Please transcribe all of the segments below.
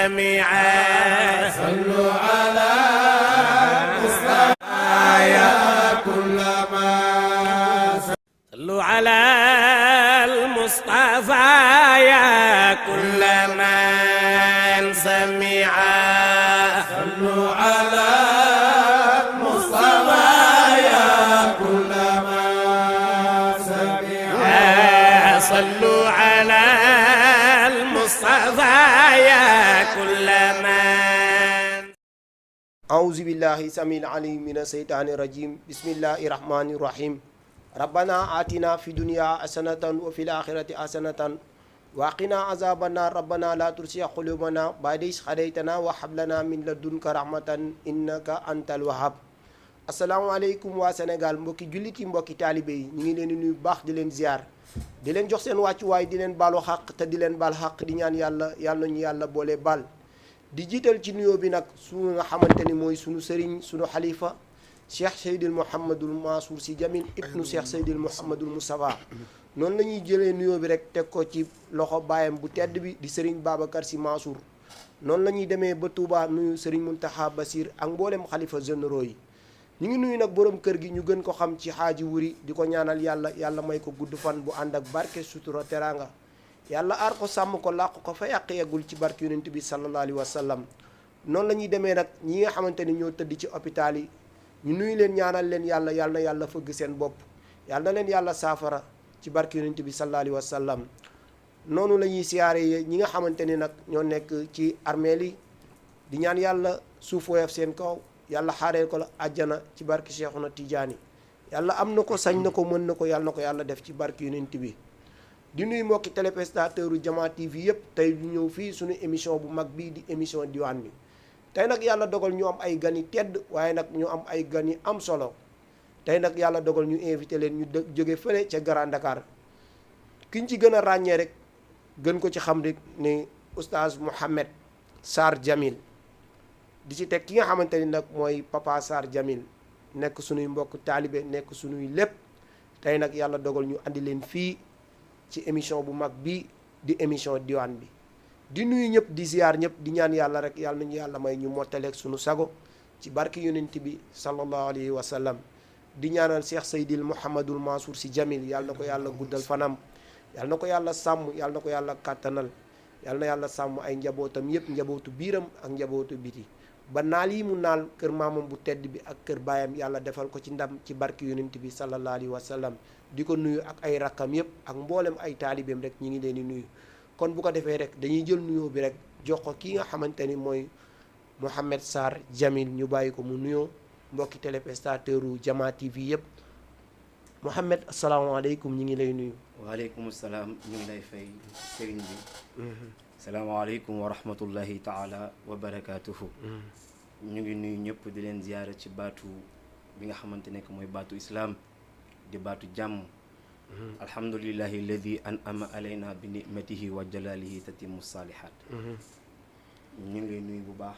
سميعا صلوا على المصطفى يا كل من صلوا على المصطفى يا كل من سميعا صلوا على المصطفى يا كل من سميعا صلوا على المصطفى يا كل من أعوذ بالله السميع العليم من الشيطان الرجيم بسم الله الرحمن الرحيم ربنا آتنا في الدنيا حسنة وفي الآخرة حسنة وقنا عذاب النار ربنا لا تزغ قلوبنا بعد إذ هديتنا وهب لنا من لدنك رحمة إنك أنت الوهاب. asalaamaaleykum waa Sénégal mbokki jullit yi mbokki taalibe yi ñu ngi leen di nuyu bu baax di leen ziar di leen jox seen wàccuwaay di leen baalu xaq te di leen baal xaq di ñaan yàlla ñu yàlla boole baal di jiital ci nuyoo bi nag su nga xamante ni mooy sunu sëriñ sunu xalifa Cheikh Seydil Mouhamadul Mansour Sy Djamil ibnu Cheikh Seydil Mouhamadul Moustapha noonu la ñuy jëlee nuyoo bi rek teg ko ci loxo baayam bu tedd bi di sëriñ Babacar Sy Mansour noonu la ñuy demee ba Touba nuyu sëriñ Mountakha Bassir ak mboolem xalifa généraux yi. ñu ngi nuyu nag borom kër gi ñu gën ko xam ci xaaji wuri di ko ñaanal yàlla may ko gudd fan bu ànd ak barke sutura teraanga yàlla aar ko sàmm ko làq ko fa yàq yeggul ci barke yonent bi sallallahu alayhi wa sallam noonu la ñuy demee nag ñi nga xamante ni ñoo tëdd ci hôpital yi ñu nuyu leen ñaanal leen yàlla na yàlla fëgg seen bopp yàlla na leen yàlla saafara ci barke yonent bi sallallahu alayhi wa sallam noonu la ñuy siyaare ñi nga xamante ni nag ñoo nekk ci armeel yi di ñaan yàlla suuf woyof seen kaw yàlla xaaree ko la àjjana ci barki Cheikhuna Tidiane yàlla am na ko sañ na ko mën na ko yàlla def ci barki yonent bi di nuyu mbokki téléspectateur u Jama TV yëpp tey ñu ñëw fii suñu émission bu mag bii di émission diwaan bi tey nag yàlla dogal ñu am ay gan yi tedd waaye nag ñu am ay gan yi am solo tey nag yàlla dogal ñu invité leen ñu jóge fële ca Grand Dakar kiñ ci gën a ràññee rek gën ko ci xam rek ni oustaz Mouhamed Sarr Djamil di ci teg ki nga xamante ni nag mooy Papa Sarr Djamil nekk suñuy mbokk taalibe nekk suñuy lépp tey nag yàlla dogal ñu andi leen fii ci émission bu mag bi di émission diwaan bi di nuyu ñëpp di ziar ñëpp di ñaan yàlla rek yàlla nañu yàlla may ñu mottaleeg suñu sago ci barki yonent bi sallallahu alayhi wa sallam di ñaanal Cheikh Seydil Mouhamadul Mansour Sy Djamil yàlla na ko yàlla guddal fanam yàlla na ko yàlla sàmm yàlla na ko yàlla kàttanal yàlla na yàlla sàmm ay njabootam yëpp njabootu biiram ak njabootu biti ba naal yi mu naal kër maamam bu tedd bi ak kër baayam yàlla defal ko ci ndam ci barki yonent bi sallallahu alayhi wa sallam di ko nuyu ak ay rakkam yëpp ak mboolem ay taalibeem rek ñi ngi leen di nuyu kon bu ko defee rek dañuy jël nuyoo bi rek jox ko kii nga xamante ni mooy Mouhamed Sarr Djamil ñu bàyyi ko mu nuyoo mbokki téléspectateur u Jama TV yëpp Mouhamed asalaamaaleykum ñi ngi lay nuyu. waaleykum salaam ñu ngi lay fay sëriñ bi. salaamaaleykum wa rahmatullahi taala wa barakaatuhu. ñu ngi nuyu ñëpp di leen ziyaara ci baatu bi nga xamante ne mooy baatu islaam di baatu jàmm. alhamdulillahi alladi an'ama alayna bi nicmatihi wa jalalihi tatimu saalihaat. ñu ngi lay nuyu bu baax.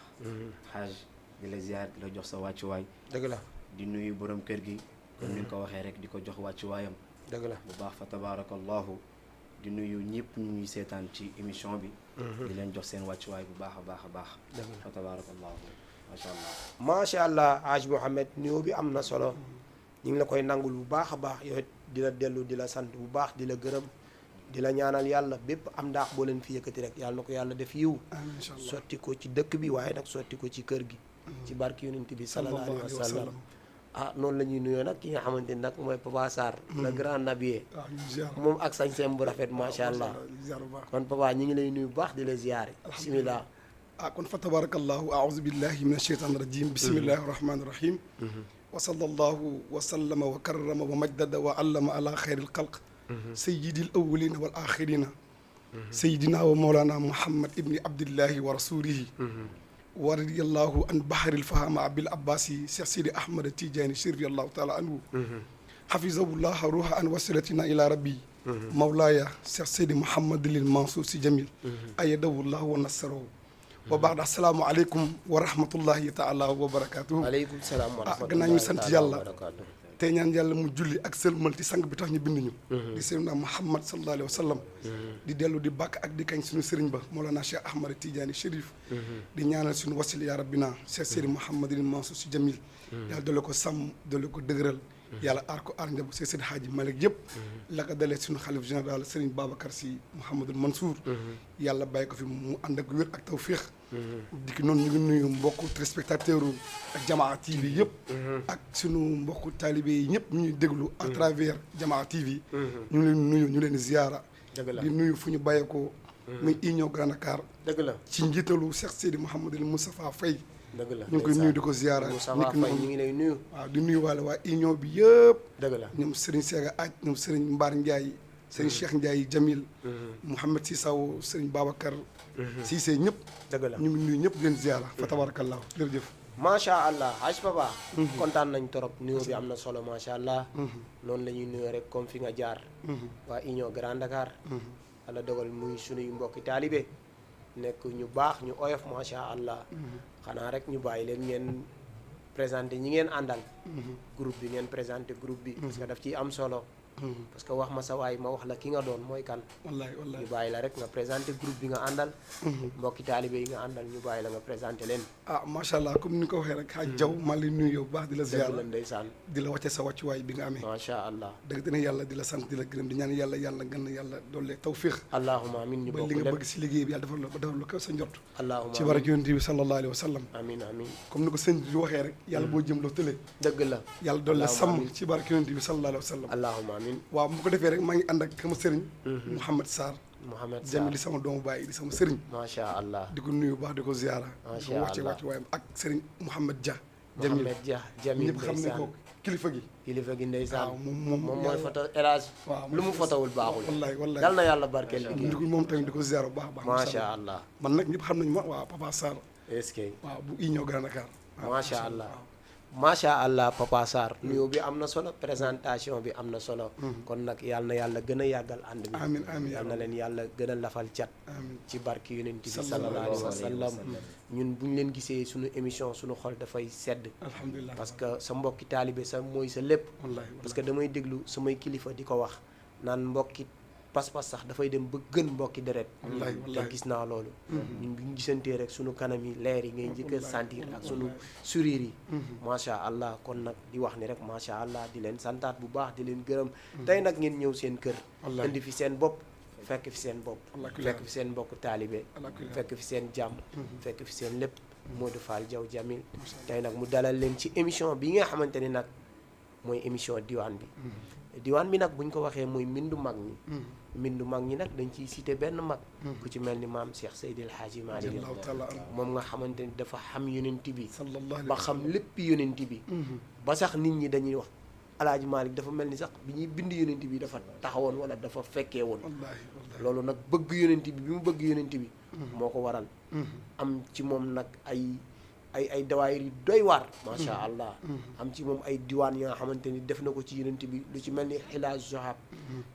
xaaj di la ziyaar di la jox sa wàccuwaay. dëgg la di nuyu borom kër gi. comme ni nga ko waxee rek di ko jox wàccuwaayam. dëgg la bu baax fa tabaarakallahu di nuyu ñëpp ñu ñuy seetaan ci émission bi. di leen jox seen wàccuwaay bu baax a baax a baax. fa tabaarakallahu macha allah. macha allah Haaj Mouhamed nuyoo bi am na solo ñu ngi la koy nangul bu baax a baax yow di la dellu di la sant bu baax di la gërëm di la ñaanal yàlla bépp am ndaax boo leen fi yëkkati rek yàlla na ko yàlla def yiw sotti ko ci dëkk bi waaye nag sotti ko ci kër gi. ci barki yonent bi sallallahu alayhi wa sallam. noonu la ñuy nuyoo nag ki nga xamante ni nag mooy Papa Sarr le grand nabier moom ak sañ-seem bu rafet macha allah kon papa ñi ngi lay nuyu bu baax di la ziyaare bismillah kon fa tabarakallahu aouzu billahi min asheytan rajim bismillahi rahmani rahim wa sallallahu wa sallama wa karrama wa majdada wa allama ala xayril xalq sayyidil awwalina wal axirina sayyidina wa mawlana muhammad ibni abdillahi wa rasulihi wa radiyallahu an baharil fahama abil abbasi Cheikh Sidi Ahmad Tidiane Chérif allahu taala anhu hafizahullah ruha an wasilatina ila rabbi mawlaaya Cheikh Sidi Mouhamadulil Mansour Sy Djamil ayadahullah wa nasarahu wa baax assalaamu aleykum wa rahmatullahi taala wa barakatuhu. aleykum salaam wa rahmatullahi gannaaw ñu sant yàlla tey ñaan yàlla mu julli ak sëlmal ci sang bi tax ñu bind ñu di Seydina Muhammad sallallahu alayhi wa sallam di dellu di bàkk ak di kañ suñu sëriñ ba Mawlana Cheikh Ahmad Tidiane Chérif di ñaanal suñu wasil ya rabbina Cheikh Seydi Mouhamadul Mansour Sy Jamil yàlla doole ko sàmm doole ko dëgëral yàlla aar ko aar njaboot Seydi Hadji Malick yëpp la ko dalee suñu xalif général Serigne Babacar Sy Mouhamadul Mansour yàlla bàyyi ko fi mu ànd ak wér ak tawféex dikki noonu ñu ngi nuyu mbokku téléspectateur ak Jamaa TV yëpp ak suñu mbokku taalibe yi ñëpp ñuy déglu à travers Jamaa TV ñu leen nuyu ñu leen ziyaara di nuyu fu ñu bàyyeekoo muy Union Grand Dakar dëgg la ci njiitalu Cheikh Seydi Mouhamadul Moustapha Faye dëgg la ñu ngi koy nuyu di ko ziyaara Moustapha Faye ñu ngi lay nuyu waaw di nuyu waale waa union bi yëpp dëgg la ñoom Serigne Sega Aj ñoom Serigne Mbar Ndiaye Serigne Cheikh Ndiaye Jamil Mouhamed Sissaw Serigne Babacar Cissé ñëpp dëgg la ñu ngi nuyu ñëpp di leen ziyaara fa tabarakallah jërëjëf macha allah Haj Papa kontaan nañ trop nuyoo bi am na solo macha allah noonu la ñuy nuyoo rek comme fi nga jaar waa Union Grand Dakar ala dogal muy sunuy mbokki taalibe nekk ñu baax ñu oyof macha allah xanaa rek ñu bàyyi leen ngeen présenté ñi ngeen àndal groupe bi ngeen présenté groupe bi parce que daf ciy am solo parce que wax ma sa waay ma wax la ki nga doon mooy kan wallahi wallahi ñu bàyyi la rek nga présenté groupe bi nga àndal mbokki taalibe yi nga àndal ñu bàyyi la nga présenté leen ah macha allah comme ni nga ko waxee rek Hadj Diaw maa ngi lay nuyu yow bu baax di la dëgg ziyaara la ndeysaan di la wàcce sa wàccuwaay bi nga amee macha allah dëgg dina yàlla di la sant di la gërëm di ñaan yàlla yàlla gën a yàlla doole tawfiix allahuma amin ñu ba bokk li nga lépp bëgg si liggéey bi yàlla defal la ko sa njort allahuma ci barke yonent bi sallallahu alayhi wa sallam amin amin comme ni ko sëñ bi waxee rek yàlla boo jëm loo tële dëgg la yàlla doole la Allahumma sàmm amin. ci barke yonent bi sallallahu alayhi wa sallam allahuma amin waaw bu ko defee rek maa ngi ànd ak sama sëriñ Mouhamed Sarr Mouhamed Jamil Sarr di sama doomu baay di sama sëriñ macha allah di ko nuyu bu baax di ko ziyaara Masha di ko wàcce Allah. wàcce waayam ak sëriñ Mouhamed Dia Jamil Mouhamed Dia Jamil ñëpp xam ne ndeysaan ko kilifa gi kilifa gi ndeysaan waaw moom moom mooy photo élage waaw lu mu fotowul baaxul wallaay wallaay yal na yàlla barkeel liggéey di ko moom tamit di ko ziyaara bu baax baax macha allah man nag ñëpp xam nañu ma waaw Papa Sarr est-ce que waaw bu Union Grand Dakar waaw macha allah macha allah Papa Sarr nuyoo bi am na solo présentation bi am na solo kon nag yal na yàlla gën a yàggal ànd bi amiin amiin yal na leen yàlla gën a lafal cat amiin ci barki yonent bi Sallallahu sallallahu alayhi alayhi wa wa sallam ñun bu ñu leen gisee suñu émission suñu xol dafay sedd alhamdulilah parce que sa mbokki taalibe sa mooy sa lépp wallaay parce que damay déglu samay kilifa di ko wax naan mbokki pas-pas sax dafay dem ba gën mbokki deret wallaay te wallaay gis naa loolu ñun bu ñu gisantee rek sunu kanam yi leer yi ngay njëkk a sentir ak sunu sourire yi macha allah kon nag di wax ni rek macha allah di leen santaat bu baax di leen gërëm tey nag ngeen ñëw seen kër wallaay indi fi seen bopp fekk fi seen bopp Wallaay. fekk fi seen mbokk taalibe Wallaay. fekk fi seen jàmm fekk fi seen lépp Modou Fall Diaw Jamil tey nag mu dalal leen ci émission bi nga xamante ni nag mooy émission diwaan bi diwaan bi nag buñ ko waxee mooy mbindu mag ñi mbindu mag ñi nag dañ ciy cité benn mag ku ci mel ni maam Cheikh Seydil Hadji Malick radiyallahu taala anhu moom nga xamante ni dafa xam yonent bi sallallahu alayhi ba wa xam lépp yonent bi ba sax nit ñi dañuy wax Alaaji Malick dafa mel ni sax bi ñuy bind yonent bi dafa taxawoon wala dafa fekkee woon wallahi wallahi loolu nag bëgg yonent bi mu bëgg yonent bi moo ko waral am ci moom nag ay dawaayir yu doy waar macha allah am ci moom ay diwaan yi nga xamante ni def na ko ci yonent bi lu ci mel ni xilaas zohab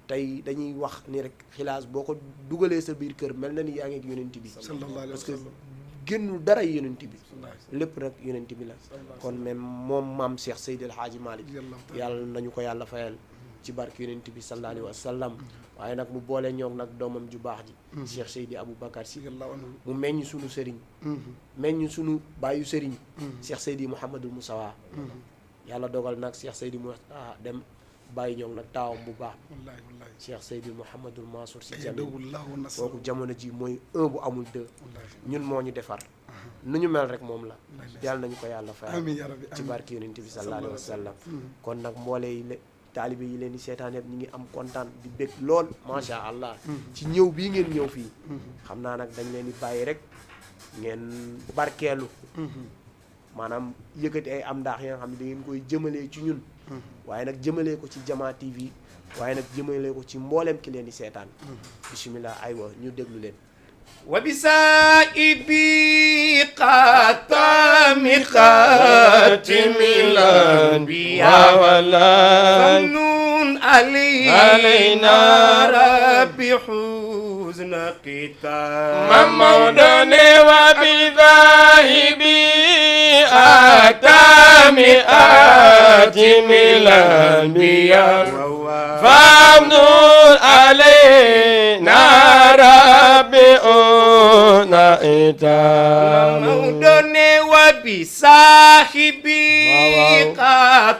tey dañuy wax ni rek xilaas boo ko dugalee sa biir kër mel na ni yaa ngi ak yonent bi sallallahu alayhi wa parce que sallam génnul dara yonent bi wallahi lépp rek yonent bi la kon même moom maam Cheikh Seydi El Hadji Malick radiyallahu taala yàlla nañu ko yàlla fayal ci barke yonent bi sallallahu alayhi wa sallam waaye nag mu boole ñoom nag doomam ju baax ji Cheikh Seydi Aboubacar Sy radiyallahu anhu mu meññ sunu sëriñ meññ sunu bàyyu sëriñ Cheikh Seydi Mouhamadul Moussawa yàlla dogal nag Cheikh Seydi Moustapha dem bàyyi ñoom nag taawam bu baax wallahi wallahi Cheikh Seydi Mouhamadul Mansour Sy Jamil ayyadahullahu nasr kooku jamono ji mooy 1 bu amul 2 wallahi ñun moo ñu defar nu ñu mel rek moom la yàlla nañu ko yàlla fayal amiin ya rabbi ci amiin barke yonent bi sallallahu alayhi wa sallam kon nag mboole yi taalibe yi leen di seetaan yëpp ñu ngi am kontaan di bég lool macha allah ci ñëw bii ngeen ñëw fii xam naa nag dañ leen di bàyyi rek ngeen barkeelu maanaam yëkkati ay am ndaax yi nga xam ne da ngeen koy jëmalee ci ñun waaye nag jëmalee ko ci Jamaa TV waaye nag jëmalee ko ci mbooleem ki leen di seetaan bismillah aywa ñu déglu leen وبسائبي قاتم خاتم الأنبياء فمنون علينا ربي حوز حزن قتال ممدني وبذاهبي آتى مئات من الأنبياء فامنون علينا ربنا إتام ممدني وبصاحبي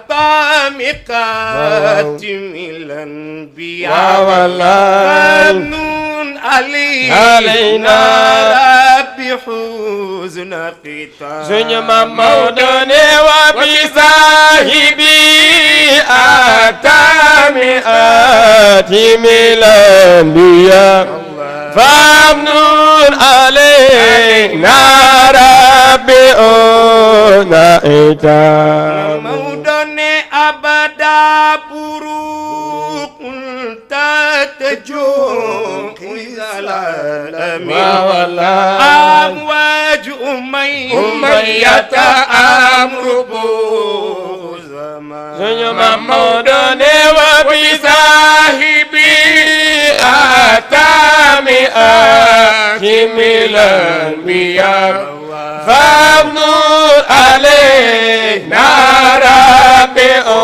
قاتمكات من الأنبياء فامنون علينا بحزن قتال سنما مودني وبصاحبي آتى مئات من الأنبياء فامنون علينا ربنا إتام مودني أبدا بروق تتجوق أمواج أمية أمر سنما مودني وبصاحبي آتى مئات من الأنبياء فامنون علينا ربنا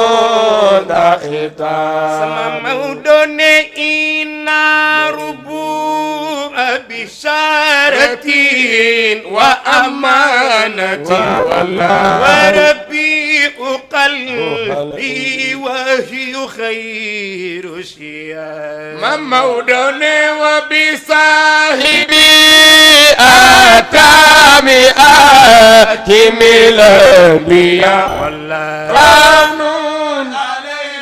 إتام مودني إنا ربوع بشارة وأمانة وربيع قلبي وهي خير شيئا ممدني وبصاحبي آتى مئات من الأنبياء فامنون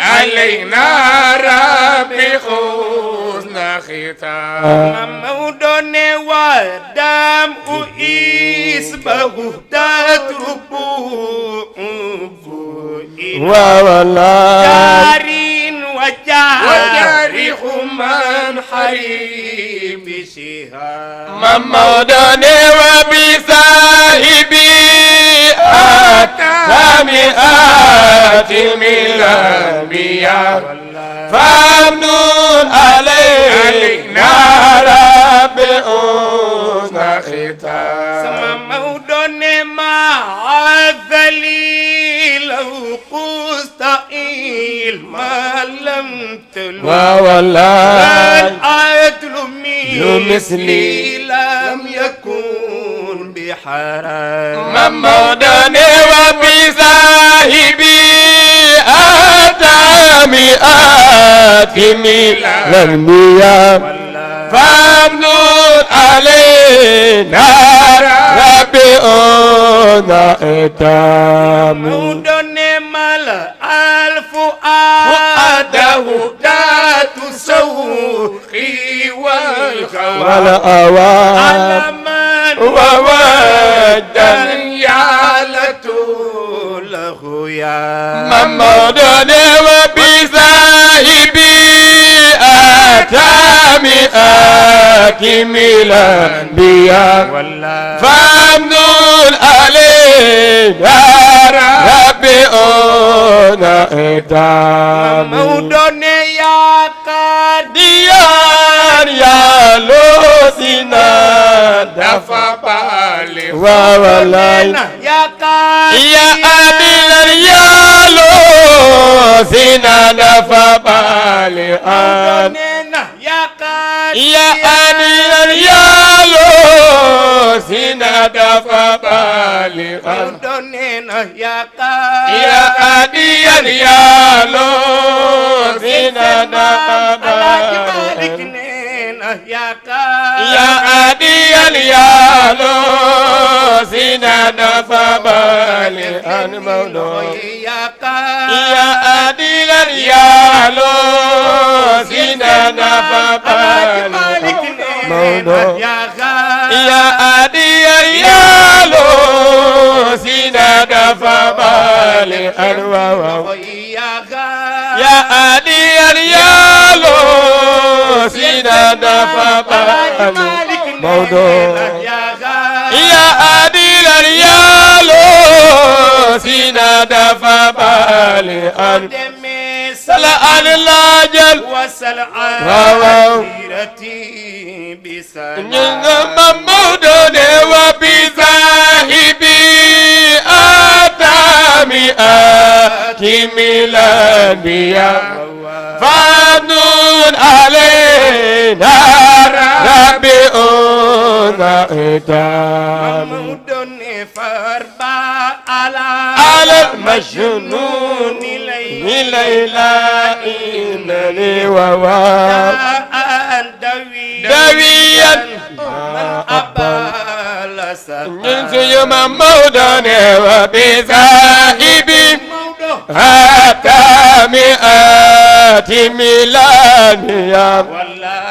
علينا ربي حسن ختام مودني ودم إسبه تتربو جار وجارح من حريم شهاب ممدني وبصاحبي آتى مئات من الأنبياء فامنون علينا ربنا ختام مودني مع الذليل قستائل ما لم تلو العدل مثلي لم يكن بحرام ممدني وبصاحبي آتى مئات من الأنبياء فامنون علينا ربنا إتام مودني ملأ الفؤاد هداة سوقي والأوان على من وودا يالة له يا ممدني وبصاحبي آتى مئات من الأنبياء فامنون علينا ربنا إتام مودني يا ديان يا لوسنا دفع بالي وولاي يا يا أدل يا لوسنا دفع بالي يا أدل يا لوسنا دفع بالي يا أدل يا لوسنا دفع بالي يا أدي اليالو سنان فبالي أن مولو يا أدي اليالو سنان فبالي مولو يا أدي اليالو سنان فبالي أن مولو يا أدي اليالو سنان فبالي مولو يا أدي اليالو سنان فبالي أن سلام اللاجل وسل واو. عاشرتي بسلام محمود وبصاحبي أتى مئات ميلادية فنون علينا ربيعنا إتام محمود فربا على المجنون ليلى إنني وواو دويا ننسي محمود وبصاحبي حتى مئات ميلادية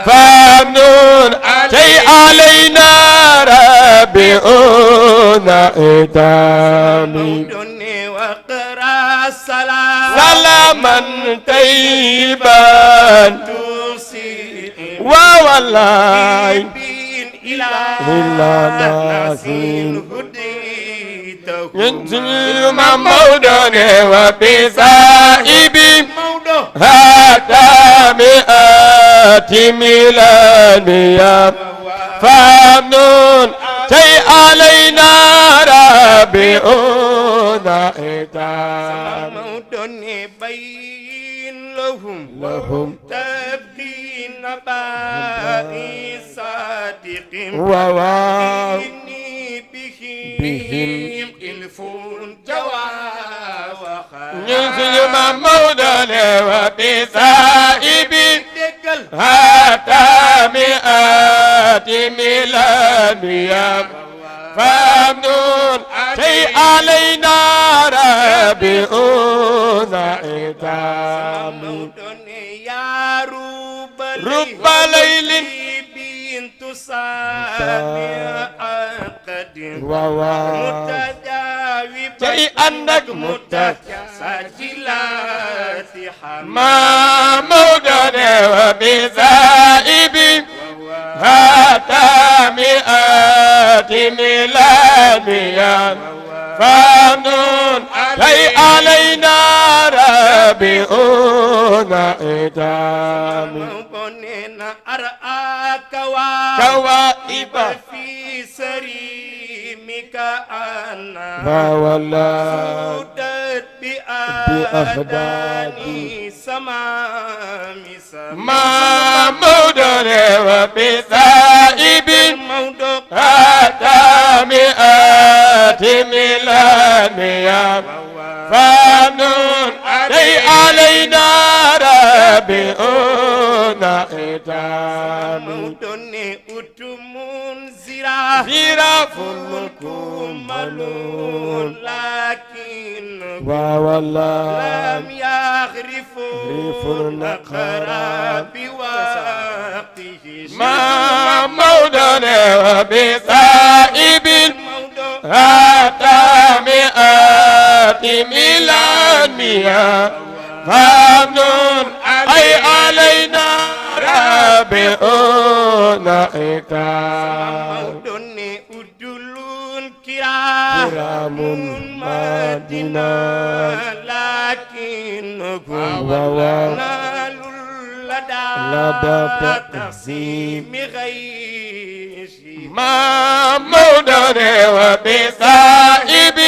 فمنون شيء علينا ربيعنا إتامي وقرا السلام سلاما طيبا ووالله إلى ناسين هديته ينزل محمود وبصاحبي حتى مئات ميلادية فمنون شيء علينا ربيعنا إتام بين لهم تبدي نبائي صادق وواو بهم إلف جواب ينزل محمود وبصاحبي حتى مئات ميلادية فمنون شيء علينا ربيعنا إتام يا رب ليل بنت سامع عقد وواو متجاوب شيء أنك سجلات ما مودد وبصاحبي حتى مئات ميلادية فمنون شيء علينا ربيعنا إتام أرآك كوائب في سريمك أنا فوالله سودت بأخدادي بأخداني سمام ما مودد وبصاحبي حتى مئات ميلادية فمنون شيء علينا ربيعنا إتام زراف ملون لكن ووالله لم يغرفوا نقرا بوقته ما مودد وبصاحب حتى مئات ميلادية فمنون أي علينا ربيعنا إتام كرام مدينة لكنهم نالوا لدى تقسيم غيشي ما مودد وبصاحب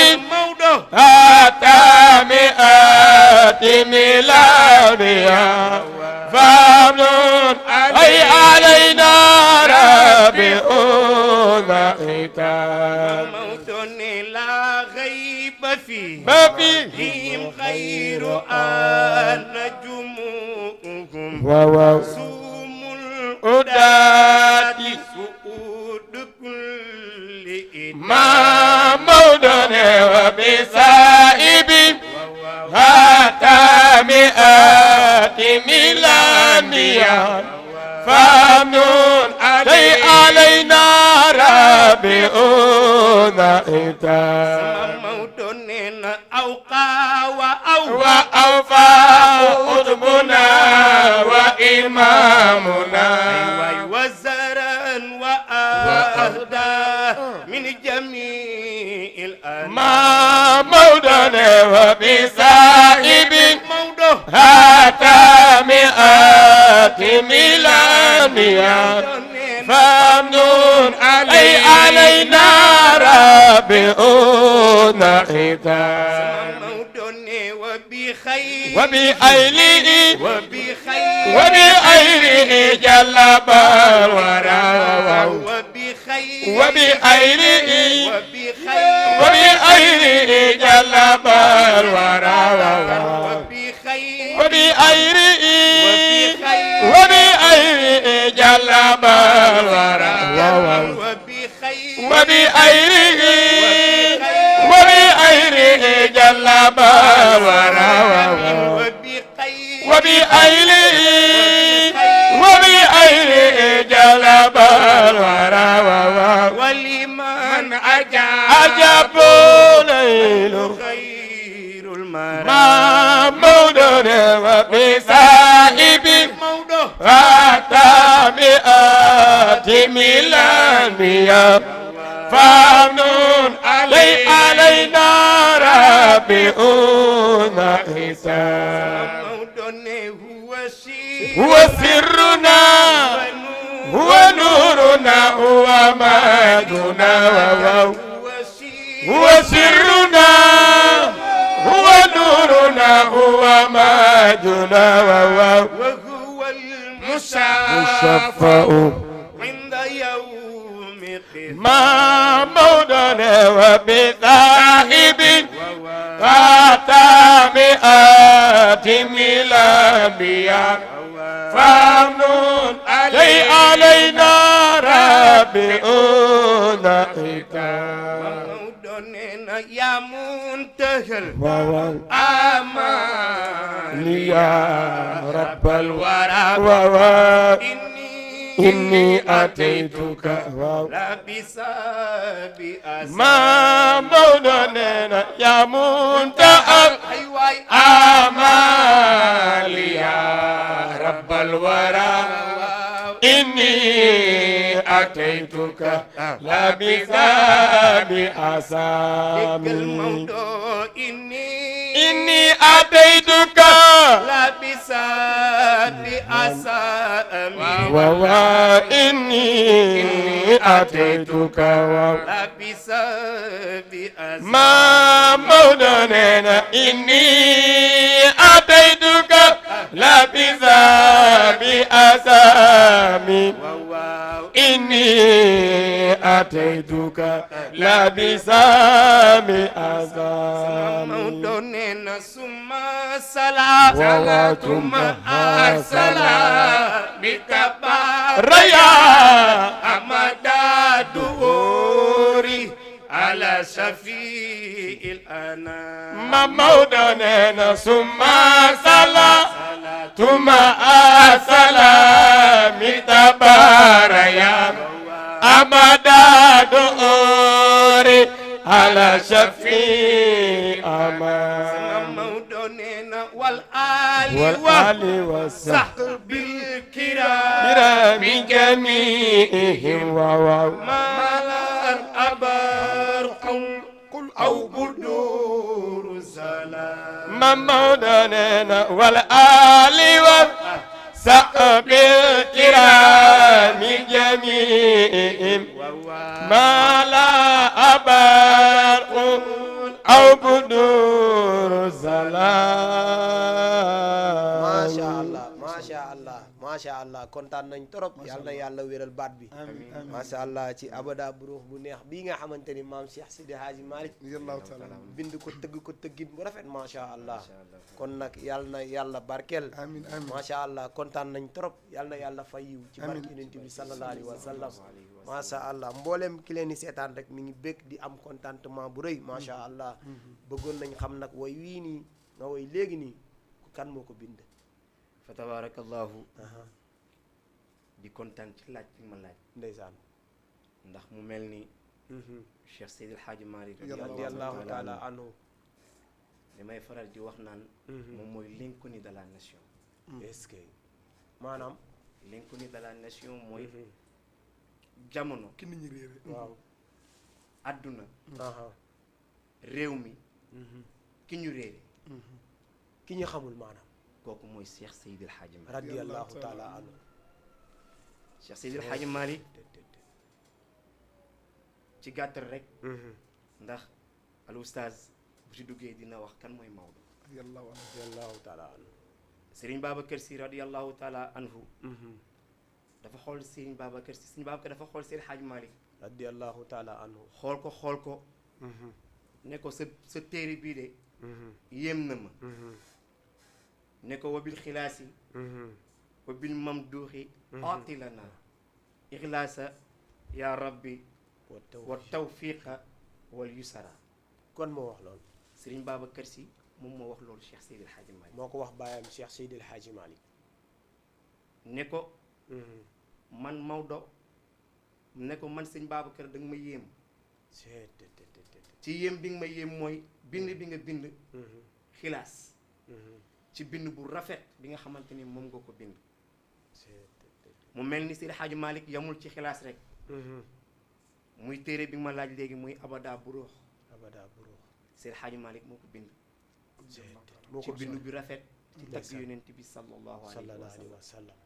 حتى مئات ميلادية فمنون أي علينا ربيعنا إتام لا غيب فيه ما فيه فيهم غير أن جموعهم وواو سوم أدات سؤود كل ما مودد وبصاحب حتى مئات ميلادية فمنون شيء علينا ربيعنا إتام موتنا أوقى وأوفى قطبنا وإمامنا وزرا وأهدى من جميع الأنام ما مودد وبصاحب موضوع مئات ميلانيا فامنون علينا رابعون ختام وبأيله جلب الورى وبأيله جلب الورى وبأيله جلب الورى وبأيله جلب الورى وبأيله جلب الورى ولمن عجب ليل خير المرام ما مولد وبسائب حتى مئات ميلانيا فامنون علينا رابعون حساب هو سرنا هو نورنا هو مجدنا هو سرنا هو نورنا هو مجدنا وهو المشفع عند يوم ما مولنا وبذاهب مئات ميلانيا فامنون علينا رابعون ختام يا منتهى الآمال يا رب الورى إني أتيتك لابسا بأسا ما مولنا يا منتهى الآمال يا رب الورى إني أتيتك لابسا بأسامي إني أتيتك لابسا بأسامي إني أتيتك لابسا بأسامي ما مولانا إني أتيتك لابسا بأسامي إني أتيتك لابسا بأسامي ثم صلاة ثم السلام ريا أمد دوري على شفيع الأنام مولانا ثم صلاة ثم السلام تباريا أمد دوري على شفيع أمان والآل والصحب الكرام جميعهم مالا أبرق أو بدور سلام مولانا والآل والصحب الكرام جميعهم ما لا أبرق أو بدور سلام macha allah kontaan nañ trop yàlla na yàlla wéral baat bi macha allah ci abada buruux bu neex bii nga xamante ni maam Cheikh Sidi Hadji Malick bind ko tëgg ko tëggin bu rafet macha allah kon nag yàlla na yàlla barkeel macha allah kontaan nañ trop yàlla na yàlla fay yiw ci barke yonent bi sallallahu alayhi wa sallam macha allah mboolem ki leen di seetaan rek mi ngi bëgg di am contentement bu rëy macha allah bëggoon nañ xam nag way wii nii nga way léegi nii kan moo ko bind fa tabarakallahu di kontaan ci laaj bi ma laaj ndeysaan ndax mu mel ni Cheikh Seydi El Hadji Malick radiyallahu taala anhu li may faral di wax naan moom mooy l'inconnu de la nation est-ce que maanaam l'inconnu de la nation mooy jamono ki nit ñi réere waaw àdduna réew mi ki ñu réere ki ñu xamul maanaam kooku mooy Cheikh Seydil Hadji Malick. radiyallahu taala anhu. Cheikh Seydil Hadji Malick ci gàttal rek. ndax al oustaz bu ci duggee dina wax kan mooy Maodo. radiyallahu taala anhu. Serigne Babacar Sy radiyallahu taala anhu. dafa xool Serigne Babacar Sy Serigne Babacar dafa xool Seydil Hadji Malick. radiyallahu taala anhu. xool ko. ne ko sa téere bii de. yéem na ma. ne ko wabil xilaasi. wabil mamduuxi. atilana. ixlaasa yaa rabbi. wa tawfiqa wal yusara. kon moo wax loolu. Serigne Babacar Sy moom moo wax loolu Cheikh Seydil Hadji Malick. moo ko wax baayam Cheikh Seydil Hadji Malick. ne ko. man Maodo. ne ko man sëñ Babacar da nga ma yéem. ci yéem bi nga ma yéem mooy bind bi nga bind. xilaas. ci bind bu rafet bi nga xamante ni moom nga ko bind. mu mel ni Seydi Hadji Malick yamul ci xilaas rek. muy téere bi nga ma laaj léegi muy abada buruux. abada buruux. Seydi Hadji Malick moo ko bind. moo ci ko bind bi rafet. ci tagg yonent bi sallallahu alayhi wa sallam.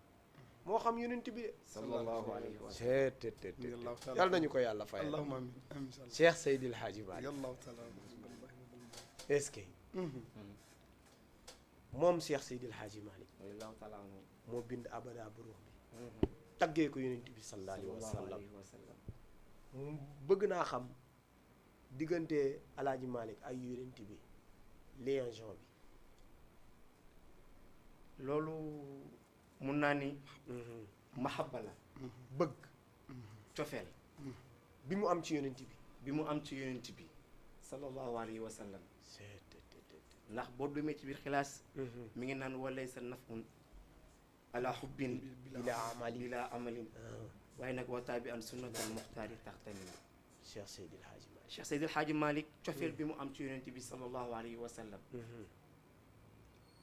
moo xam yonent bi de. sallallahu alayhi wa sallam. yàlla nañu ko yàlla fayal. allahumma amiin amiin Cheikh Seydil Hadji Malick. est-ce que. moom Cheikh Seydil Hadji Malick. moo bind abada buruux bi. taggee ko yonent bi sallallahu alayhi wa sallam. bëgg naa xam diggante Alaaji Malick ay yonent bi liaison bi. loolu mun naa ni. mahabba la. bëgg. cofeel. bi mu am ci yonent bi. bi mu am ci yonent bi. sallallahu alayhi wa sallam. ndax boo demee ci biir xilaas. mi ngi naan walay sa nafun ala xubbin bila amalin waaye nag wa taabi an sunnatal muxtaari taxtani. Cheikh Seydil Hadji Malick. Cheikh Seydil Hadji Malick cofeel bi mu am ci yonent bi sallallahu alayhi wa sallam.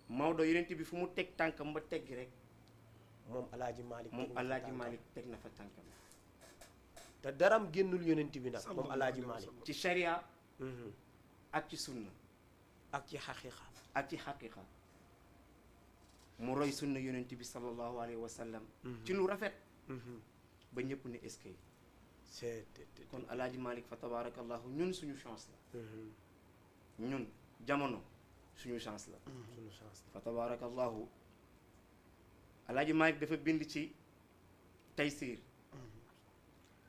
Maodo yonent bi fu mu teg tànkam ba teggi rek. moom Alaaji Malick. moom Alaaji Malick teg na fa tànkam. te daram génnul yonent bi nag. moom Alaaji Malick. ci sharia. ak ci sunna. ak ci xaqiqa. ak ci xaqiqa. mu roy sunna yonent bi sallallahu alayhi wa sallam. ci lu rafet. ba ñëpp ne est-ce que. kon Alaaji Malick fa tabaarakallahu ñun suñu chance la. ñun jamono suñu chance la. suñu chance la fa tabaarakallahu Alaaji Malick dafa bind ci Taysiir.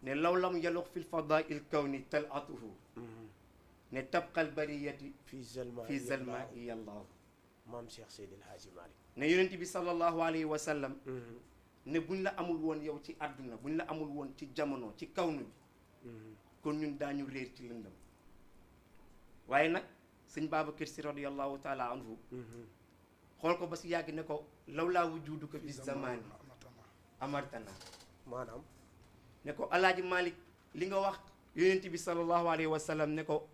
ne law lam yalox fil fadaa'il kawni tal'atuhu. ne tabqal bariyati. fi zalma yallahu. maam Cheikh Seydil Hadji Malick. ne yonent bi sallallahu alayhi wa sallam. ne buñ la amul woon yow ci àdduna buñ la amul woon ci jamono ci kawnu bi. kon ñun daañu réer ci lëndëm. waaye nag sëñ Babacar Sy radiyallahu taala anhu. xool ko ba si yàgg ne ko law laa wujuduka fi zamaani amartana. maanaam. ne ko Alaaji Malick li nga wax yonent bi sallallahu alayhi wa sallam ne ko.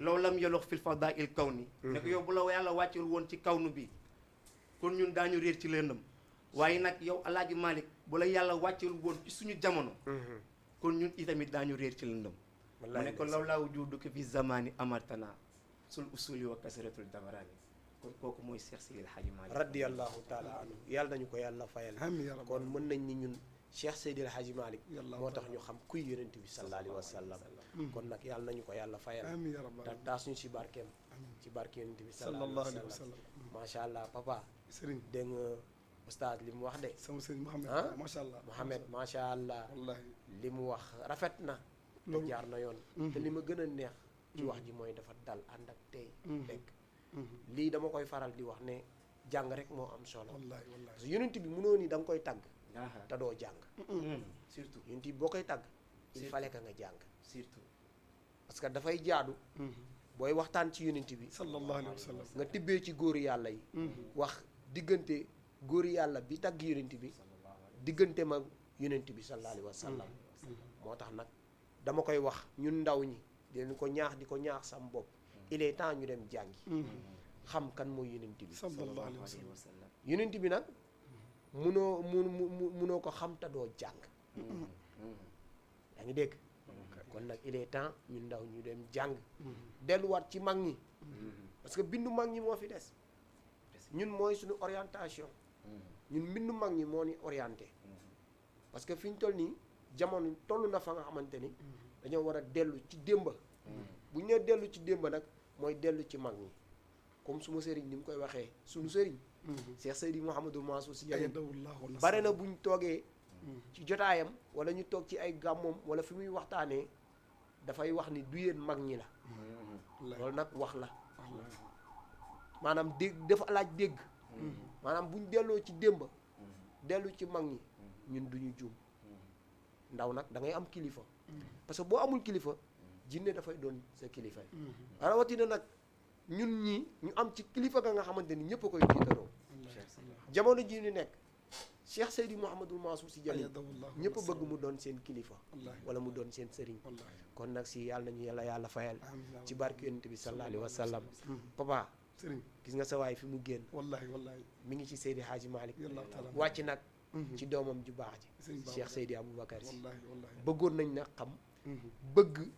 law lam yalox fil fadaa'il kawni. ne ko yow bu la yàlla wàccul woon ci kawnu bi. kon ñun daañu réer ci lëndëm. waaye nag yow Alaaji Malick bu la yàlla wàccul woon ci suñu jamono. kon ñun itamit daañu réer ci lëndëm. mu ne ko law laa wujuduka fi zamaani amartana sul usuli wa kasratul damaraani. kon kooku mooy Cheikh Seydil Hadji Malick. radiyallahu taala anhu yàlla nañu ko yàlla fayal. kon mën nañ ni ñun Cheikh Seydil Hadji Malick. moo tax ñu xam kuy yonent bi sallallahu alayhi wa sallam. kon nag yàlla nañu ko yàlla fayal. te taas ñu ci barkeem. ci barke yonent bi sallallahu alayhi wa sallam. macha allah papa. sëriñ dégg nga ustaaz li mu wax de. sama sëriñ Mouhamed. macha allah Mouhamed macha allah. wallaahi li mu wax rafet na. te jaar na yoon. te li ma gën a neex. ci wax ji mooy dafa dal ànd ak tey. dégg lii dama koy faral di wax ne jàng rek moo am solo. wallaahi wallaahi parce que yonent bi mënoo ni da nga koy tagg. te doo jàng. surtout yonent bi boo koy tagg. il fallait que nga jàng. surtout parce que dafay jaadu. booy waxtaan ci yonent bi. sallallahu alayhi wa sallam. nga tibbee ci góor yàlla yi. wax diggante góor yàlla bi tagg yonent bi. diggante ma yonent bi sallallahu alayhi wa sallam. moo tax nag dama koy wax ñun ndaw ñi dinañ ko ñaax di ko ñaax sam bopp. il est temps ñu dem jàngi. xam kan mooy yonent bi. sallallahu alayhi wa sallam. yonent bi nag munoo ko xam te doo jàng. yaa ngi dégg. kon nag il est temps ñu ndaw ñu dem jàng. delluwaat ci mag ñi. parce que bindu mag ñi moo fi des. ñun mooy suñu orientation ñun mbindu mag ñi moo ni orienté parce que fi ñu toll nii jamono toll na fa nga xamante ni dañoo war a dellu ci démba bu ñu nee dellu ci démba nag mooy dellu ci mag ñi comme suma sëriñ ni mu koy waxee suñu sëriñ Cheikh Seydi Mouhamadou Mansour Sy Djamil bare na buñ toogee ci jotaayam wala ñu toog ci ay gàmmoom wala fi muy waxtaanee dafay wax ni du yéen mag ñi la loolu nag wax la maanaam dégg dafa laaj dégg maanaam buñ delloo ci démba dellu ci mag ñi ñun duñu juum ndaw nag da ngay am kilifa parce que boo amul kilifa jinne dafay doon sa kilifa rawatina nag ñun ñi ñu am ci kilifa ga nga xamante ni ñëpp a koy tiitaroo jamono ji ñu nekk Cheikh Seydi Mouhamadou Mansour Sy Djamil ñëpp bëgg mu doon seen kilifa wala mu doon seen sëriñ kon nag si yàlla nañu yàlla fayal ci barke yonent bi sallallahu alayhi wa sallam papa sëriñ gis nga sa waay fi mu génn wallahi mi ngi ci Seydi Hadji Malick wàcc nag ci doomam ju baax ji Cheikh Seydi Aboubacar Sy bëggoon nañ nag xam bëgg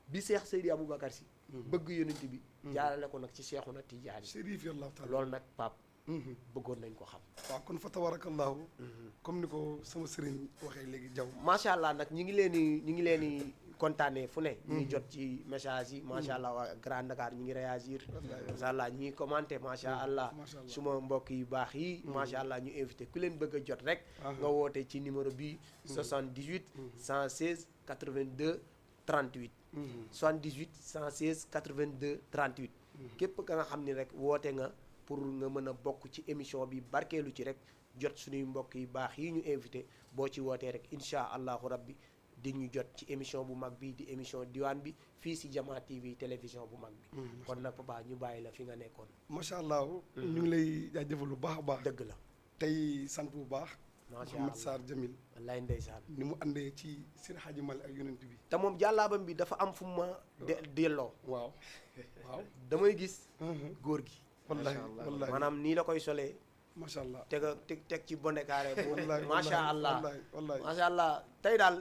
bi Cheikh Seydi Aboubacar Sy bëgg yonent bi jaarale ko nag ci Cheikhouna Tidiane Chérif yàlla taala loolu nag pap bëggoon nañ ko xam waaw kon fa tabarakallahu comme ni ko sama sëriñ waxee léegi jaw macha allah nag ñi ngi leen di kontaanee fu ne ñu ngi jot ci message yi macha allah waa Grand Dakar ñu ngi réagir macha allah ñi ngi commenté macha allah suma mbokk yu baax yi macha allah ñu invité ku leen bëgg a jot rek nga woote ci numéro bi 78 116 82 38 78 116 82 38 képp ka nga xam ni rek woote nga pour nga mën a bokk ci émission bi barkeelu ci rek jot suñuy mbokk yu baax yi ñu invité boo ci wootee rek incha allahu rabbi di ñu jot ci émission bu mag bi di émission diwaan bi fii si Jama TV télévision bu mag bi kon nag papa ñu bàyyi la fi nga nekkoon macha allah ñu ngi lay jaajëfal bu baax a baax dëgg la tey sant bu baax macha Mouhamed allah Sarr Djamil wallaay ndeysaan ni mu àndee ci Seydi Hadji Malick ak yonent bi te moom jàllaabam bi dafa am fu ma delloo waaw damay gis góor gi wallahi wallahi maanaam nii la koy solee macha allah teg ci bonnet carré bu wallahi macha allah wallahi macha allah tey daal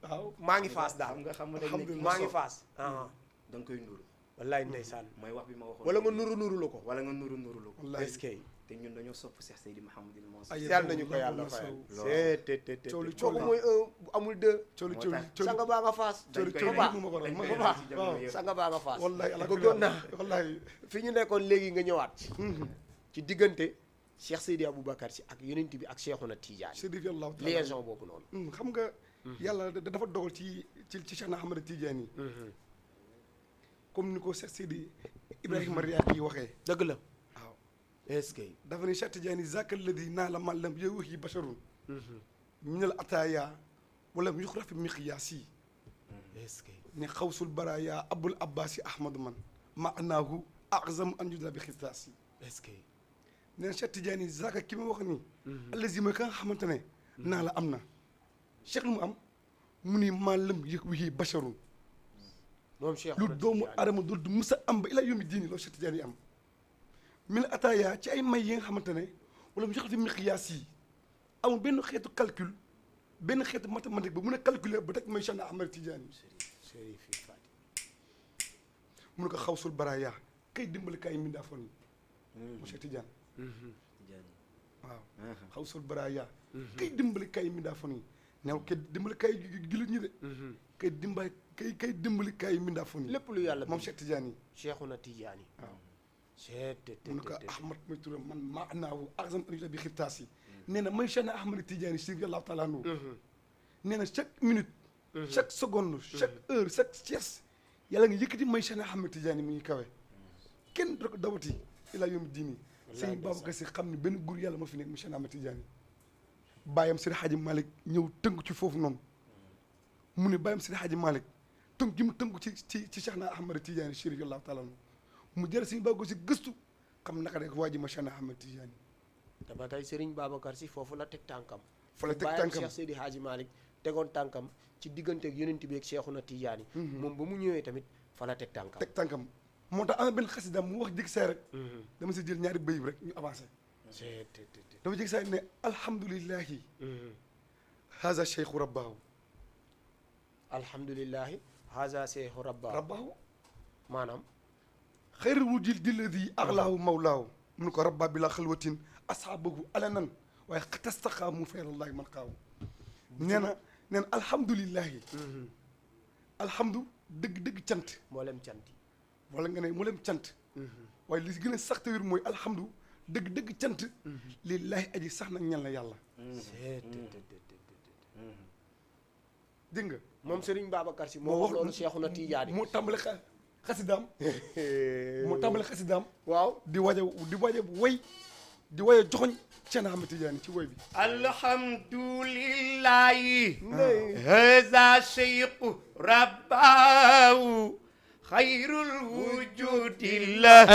waaw maa ngi faas daal xam nga alhamdulilah maa ngi faas da nga koy nuru wallaay ndeysaan mooy wax bi ma waxoon wala nga nuru la ko wala nga nuru la ko wallahi est-ce que te ñun dañoo sopp Cheikh Seydi Mouhamadou Mansour ay yàlla nañu ko yàlla fayal te cooli kooku mooy un bu amul deux cooli moo cooli tax cooli sanga baa nga faas cooli koy cooli baax mu ma ko dañ ma koy ko baax ci jamono yëpp. sanga baa nga faas wallahi ala bëggoon naa wallahi fi ñu nekkoon léegi nga ñëwaat ci diggante Cheikh Seydi Aboubacar Sy ak yonent bi ak Cheikhouna Tidiane Chérif yàlla taala liaison boobu noonu xam nga yàlla dafa dogal ci Cheikh Ahmad Tidiane yi comme ni ko Cheikh Seydi Ibrahima Riyaat yi waxee dëgg la waaw est-ce que dafa ne Cheikh Tidiane zaka alladi naa la man lam yowuhi basharun minal ataaya wala yuxrafi miqyaasi est-ce que ne xawsul baraya abul abbasi ahmadu man maanaahu azam an yuda bi xistaasi est-ce que nee na Cheikh Tidiane zaka ki ma wax nii allazi mooy ka nga xamante ne naa la am na Cheikh lu mu am mu ni maa lam yowuhi basharun moom Cheikh lu doomu adama dul du musa am ba ila yomi diini loolu Cheikh Tidiane yi am min ataaya ci ay may yi nga xamante ne wala mu joxati miqyaas yi amul benn xeetu calcul benn xeetu mathématique ba mun a calculer ba teg may Cheikh Ahmad Tidiane Chérif Fati mu ne ko xawsul baraya kay dimbali kaay mindaa fon yi mu Cheikh Tidiane waaw xawsul baraya kay dimbali kaay mindaa fon yi neew kay dimbali kaay jullit ñi de kay dimbali kay dimbali kaay mindaa fon yi lépp lu yàlla moom Cheikh Tidiane yi Cheikhouna Tidiane waaw te mu ne ko Ahmad muy turam man maa naawu axam anita bi xirtaas yi nee na may Cheikh Ahmad Tidiane Chérif yàlla taala anhu nee na chaque minute chaque seconde chaque heure chaque sieste yàlla nga yëkkati may Cheikh Ahmad Tidiane mi ngi kawe kenn du ko dawati ilaa yawmi diini sëñ Babacar Si xam ne benn góor yàlla ma fi nekk mu Cheikh Ahmad Tidiane bàyyam Seydi Hadji Malick ñëw tënk ci foofu noonu mu ne bàyyam Seydi Hadji Malick tënk gi mu tënku ci Cheikh Ahmad Tidiane Chérif yàlla taala anhu mu jël sëñ Babacar Si gëstu xam naka rek waa ji ma Cheikh Ahmad Tidiane te ba tey Serigne Babacar Sy foofu la teg tànkam fa la teg bàyyam tànkam Cheikh Seydi Hadji Malick tegoon tànkam ci digganteeg yonent bi ak Cheikhouna Tidiane moom ba mu ñëwee tamit fa la teg tànkam teg tànkam moo tax am na benn xasida mu wax jëkk saay rek dama si jël ñaari bëy rek ñu avancé dafa jëkk saay ne alhamdulillahi haza cheikhu rabbaahu alhamdulillahi haza cheikhu rabbaahu maanaam xayru wujil dilladi axlaahu mawlaahu mun ko rabba bi la xalwatin asxaabahu alanan waaye xatastaxaa mu feerallahi man xaaw nee na alhamdulillahi alhamdu dëgg cant mboolem cant wala nga ne mboolem cant waaye li gën a sax te wér mooy alhamdu dëgg cant lillahi aji sax nag ñan la yàlla dégg nga moom Serigne Babacar Sy moo wax loolu Cheikhuna Tidiane moo tàmbale xasidaam moo tàmbale xasidaam waaw di waja way joxoñ Cheikh Ahmed Tidiane ci woy bi alhamdulillahi haza cheikhu rabbahu xayrul wujudillah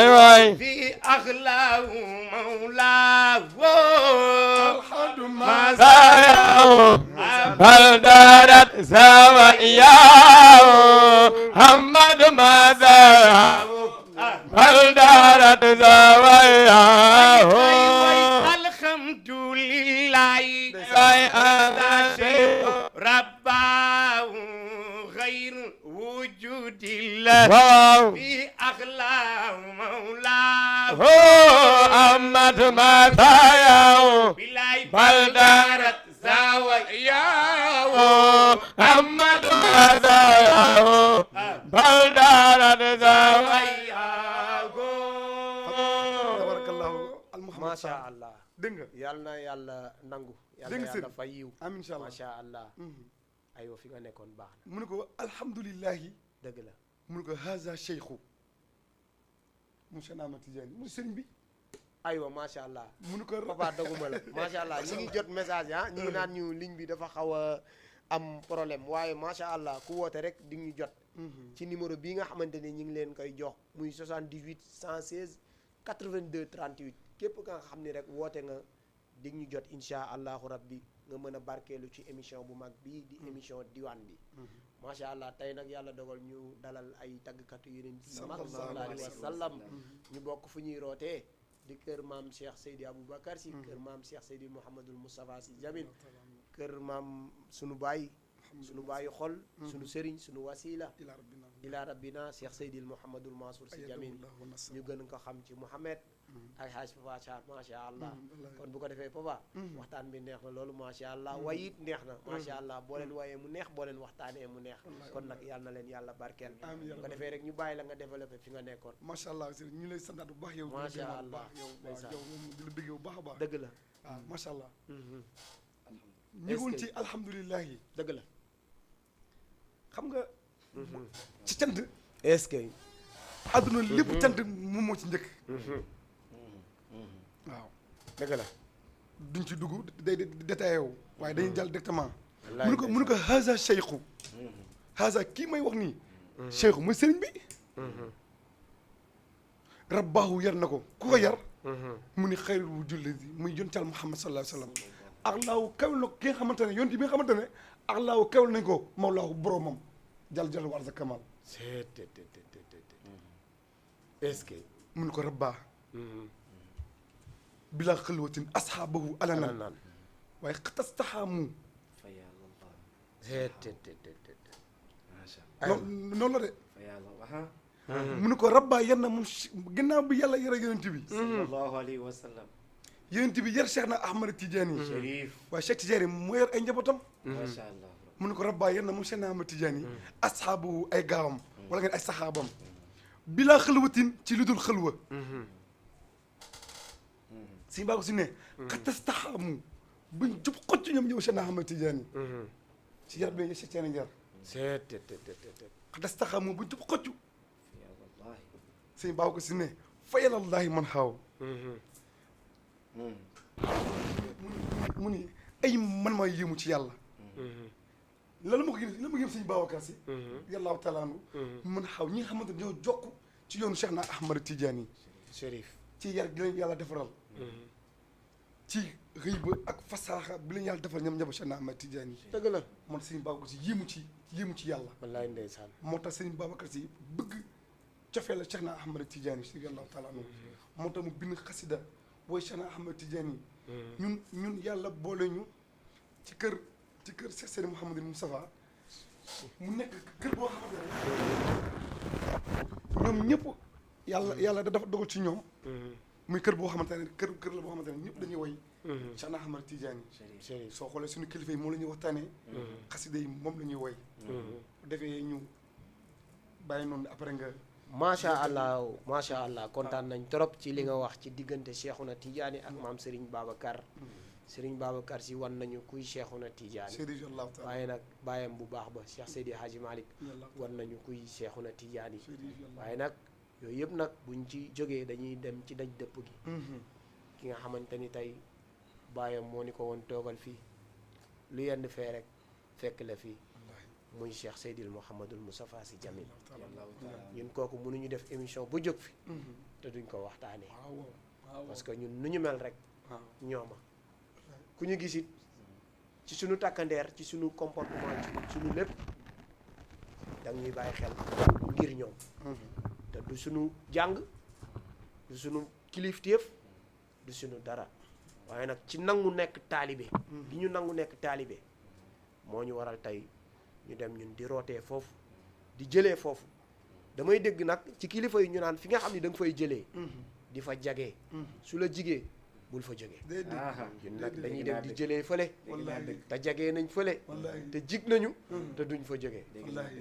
fi axlaahu mawlaahu alhamdu مزاياه بل دارت زواياه محمد مزاياه بل دارت زواياه الحمد لله هذا شيء رباه غير وجود الله في أخلاق مولاه محمد مزاياه بل دارت زواياه محمد مزاياه بل دارت زواياه tabarakallahu almuhammad macha allah dégg nga yal na yàlla nangu yal na dégg nga yàlla sëriñ fay yiw amiin incha allah macha allah aywa fi nga nekkoon baax na mu ne ko alhamdulillahi dëgg la mu ne ko haza cheikhu monsieur Ahmed Tidiane mu sëriñ bi aywa macha allah mu ne ko papa doguma la macha allah ñi ngi jot message ñu ngi naan ñu ligne bi dafa xaw a am problème waaye macha allah ku woote rek di ñu jot ci numéro bii nga xamante ni ñu ngi leen koy jox muy 78 116 82 38 képp ka nga xam ni rek woote nga di ñu jot incha allahu rabbi nga mën a barkeelu ci émission bu mag bii di émission diwaan bi macha allah tey nag yàlla dogal ñu dalal ay tàggkatu yeneen bi mag sallallahu alayhi wa sallam ñu bokk fu ñuy rootee di kër maam Cheikh Seydi Aboubacar si kër maam Cheikh Seydi Mouhamadul Moustapha si Jamil kër maam sunu baay xol sunu sëriñ sunu wasila ila rabbina Cheikh Seydi Mouhamadul Mansour si Jamil ñu gën ko xam ci Mouhamed ak Haaj Papa Char macha allah kon bu ko defee papa waxtaan bi neex na loolu macha allah waaye it neex na macha allah boo leen wayee mu neex boo leen waxtaanee mu neex kon nag yàlla na leen yàlla barkeel bu ko defee rek ñu bàyyi la nga développé fi nga nekkoon macha allah sëriñ ñu lay santaat bu baax yow macha allah yow moom di la bëgg bu baax a baax dëgg la waaw macha allah ñu woon ci alhamdulilahi dëgg la xam nga ci cant est-ce que àdduna lépp cant moom moo ci njëkk waaw dëgg la duñ ci dugg day détaillé wu waaye dañuy jàll directement mu ne ko haza cheikhu haza kii may wax nii cheikhu mooy sëriñ bi rabbaahu yar na ko ku ko yar mu ni xayrul wu julli muy yontal Muhammad sallallahu alayhi wa sallam ak laaw kawel na ki nga xamante ne yonti bi nga xamante ne ak laaw kawel nañ ko mawlaahu boromam jal war sa kamal est-ce que mu ne ko rabbaa bila xalwatin asxaabahu alanan waaye xatastaxaamu noonu la de mu ne ko rabbaa yar na moom gannaaw bi yàlla yara yonent bi sallallahu alayhi wa sallam yonent bi yar Cheikh na Ahmad Tidiane yi Chérif waaye Cheikh Tidiane moo yar ay njabootam macha allah mu ne ko rabbaa yar na moom Cheikh na Ahmad Tidiane yi asxaabahu ay gaawam wala ngeen ay saxaabam bilaa xalwatin ci lu dul xalwa si baa ko si ne xatastaxaamu buñ jub xocc ñoom ñëw Cheikh na Ahmad Tidiane yi ci yar bi Cheikh Tidiane yar xatastaxaamu buñ jub xocc sëñ baa ko si ne fayalallahi man xaaw mu ni ay man maa yéemu ci yàlla lan ma ko gën lan ma gën sëñ Babacar Si yàllaahu taala anhu man xaw ñi nga xamante ne ñoo jokk ci yoonu Cheikh na Ahmad Tidiane yi Chérif ci yar gi leen yàlla defaral ci xëy ba ak fasaaxa bi leen yàlla defaral ñoom ñëpp Cheikh na Ahmad Tidiane yi dëgg la moo tax sëñ Babacar Si yéemu ci yàlla wallaay ndeysaan moo tax sëñ Babacar Si bëgg cofee la Cheikh na Ahmad Tidiane yi si yàllaahu taala anhu moo tax mu bind xasida booy Cheikh na Ahmad Tidiane yi ñun yàlla boole ñu ci kër Cheikh Seydi Mouhamadou Moustapha mu nekk kër boo xamante ne ñoom ñëpp yàlla dafa dogal ci ñoom muy kër boo xamante ne kër la boo xamante ne ñëpp dañuy woy Cheikh Ahmad Tidiane soo xoolee suñu kilifa yi moom la ñuy waxtaanee xasida yi moom la ñuy woy bu defee ñu bàyyi noonu après nga macha allah kontaan nañ trop ci li nga wax ci diggante Cheikhouna Tidiane ak maam Serigne Babacar Serigne Babacar si wan nañu kuy Cheikhouna Tidiane waaye nag bàyyam bu baax ba Cheikh Seydi Hadji Malick wan nañu kuy Cheikhouna Tidiane waaye nag yooyu yëpp nag buñ ci jógee dañuy dem ci daj dëpp gi ki nga xamante ni tey bàyyam moo ni ko woon toogal fii lu yenn fee rek fekk la fii muy Cheikh Seydil Mouhamadul Moustapha Sy Jamil ñun kooku mënuñu def émission bu jóg fi te duñ ko waxtaanee parce que ñun nu ñu mel rek ñooma ku ñu gisit ci suñu takkandeer ci suñu comportement ci suñu lépp da ñuy bàyyi xel ngir ñoom te du suñu jàng du suñu kilifteef du suñu dara waaye nag ci nangu nekk taalibe gi ñu nangu nekk taalibe moo ñu waral tey ñu dem ñun di rootee foofu di jëlee foofu damay dégg nag ci kilifa yi ñu naan fi nga xam ne da nga fay jëlee di fa jagee su la jigee bul fa jógee ñun nag dañuy dem di jëlee fële te jagee nañ fële te jig nañu te duñ fa jógee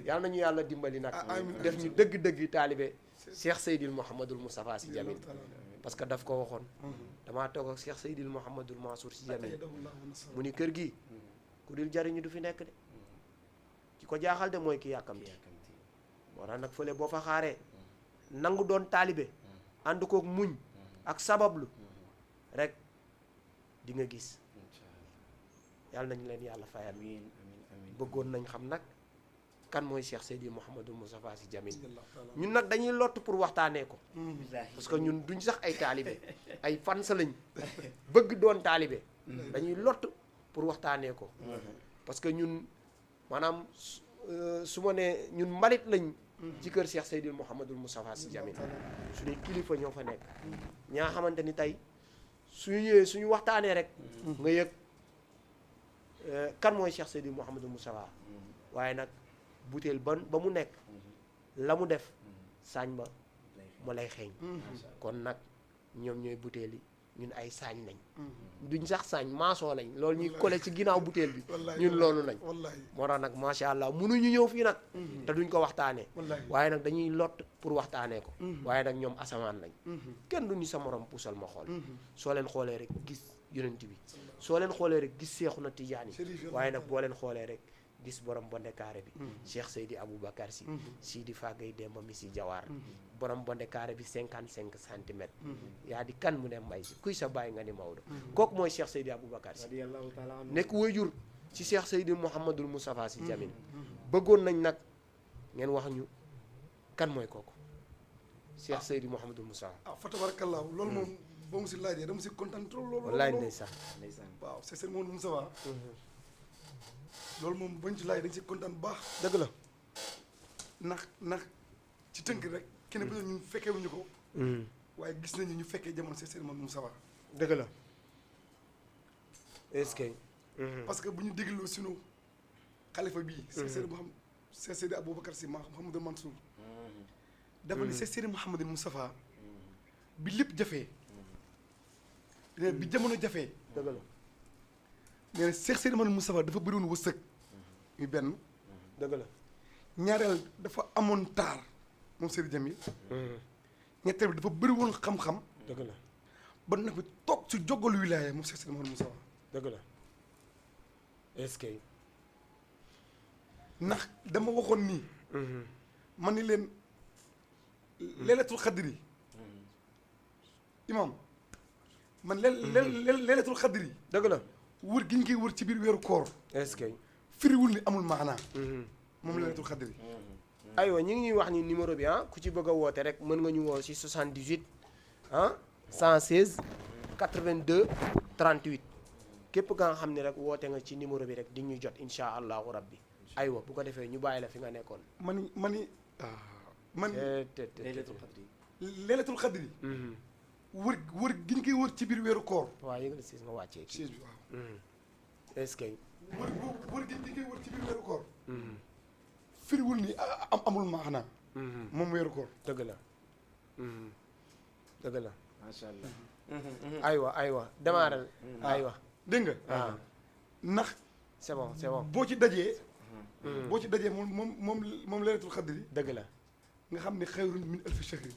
yàlla nañu yàlla dimbali nag def ñu dëgg-dëgg taalibe Cheikh Seydil Mouhamadul Moustapha Sy Jamil parce que daf ko waxoon damaa toog ak Cheikh Seydil Mouhamadul Mansour Sy Jamil mu ni kër gi ku dul jariñu du fi nekk de ki ko jaaxal de mooy ki yàkkamti moo tax nag fële boo fa xaaree nangu doon taalibe ànd kook muñ ak sabablu rek di nga gis yàlla nañ leen yàlla fayal bëggoon nañ xam nag kan mooy Cheikh Seydi Mouhamadou Moustapha Sy Jamil ñun nag dañuy lott pour waxtaanee ko parce que ñun duñ sax ay taalibe ay fans lañ bëgg doon taalibe dañuy lott pour waxtaanee ko parce que ñun maanaam su ma nee ñun mbalit lañ ci kër Cheikh Seydi Mouhamadou Moustapha Sy Jamil suñuy kilifa ñoo fa nekk ñaa xamante ni tey suñu ñëwee suñu waxtaanee rek nga yëg kan mooy Cheikh Seydi Mouhamadou Moustapha waaye nag butéel ba mu nekk la mu def saañ ba mu lay xeeñ kon nag ñoom ñooy butéel yi ñun ay saañ lañ duñ sax saañ maasoo lañ loolu ñuy collé ci ginnaaw butéel bi ñun loolu lañ moo tax nag macha allah mënuñu ñëw fii nag te duñ ko waxtaanee waaye nag dañuy lott pour waxtaanee ko waaye nag ñoom asamaan lañ kenn duñu sa morom puusal ma xool soo leen xoolee rek gis yonent bi soo leen xoolee rek gis Seexuna Tijaani waaye nag boo leen xoolee rek gis borom bonde carré bi Cheikh Seydi Aboubacar Sy Sidi Fagay Demba mi si Jawaar borom bonde carré bi 55 centimètres yaa di kan mu ne mbay si kuy sa bàyyi nga ni Maodo kooku mooy Cheikh Seydi Aboubacar Sy nekk waajur ci Cheikh Seydi Mouhamadul Moustapha Sy Jamil bëggoon nañ nag ngeen wax ñu kan mooy kooku Cheikh Seydi Mouhamadul Moustapha fa tabarakallahu loolu moom boo mu si laajee dama si kontaan trop loolu wallaay ndeysaan waaw c'est Seydi Mouhamadul Moustapha loolu moom bañ ci laaj dañ si kontaan bu baax dëgg la ndax ci tënk rek kenn bu ñu fekkee wuñu ko waaye gis nañu ñu fekkee jamono Cheikh Seydi Mouhamadou Moustapha dëgg la est-ce que parce que bu ñu dégloo sunu xalifa bii Cheikh Seydi Aboubacar Sy Mouhamadou Mansour dafa ne Cheikh Seydi Mouhamadou Moustapha bi lépp jafee bi jamono jafee dëgg la nee na Cheikh Seydi Mouhamadou Moustapha dafa bëri woon wërsëg muy benn dëgg la ñaareel dafa amoon taar moom Seydi Jamil ñetteel bi dafa bëri woon xam-xam dëgg la ba nag bi toog ci jogalu wilaaya moom Cheikh Seydi Mouhamadou Moustapha dëgg la est-ce que ndax dama waxoon nii man ni leen leelatul xadri imam man leelatul xadri dëgg la wër gi ñu koy wër ci biir weeru koor est-ce que firiwul ni amul maanaa moom leelatul xadri aywa ñi ngi ñuy wax ni numéro bi ku ci bëgg a woote rek mën nga ñu woo si 78 116 82 38 képp ka nga xam ne rek woote nga ci numéro bi rek di ñuy jot insha allahu rabbi aywa bu ko defee ñu bàyyi la fi nga nekkoon mani leelatul xadri wër gi ñu koy wër ci biir weeru koor waaw yëngal siis nga wàccee siis bi waaw est-ce que wër gi ñu koy wër ci biir weeru koor firiwul ni amul maanaa moom weeru koor dëgg la dëgg la macha allah. aywa démarral aywa dégg nga ah ndax c'est bon boo ci dajee moom laylatul xadri dëgg la nga xam ne xayrun min alfi shahrin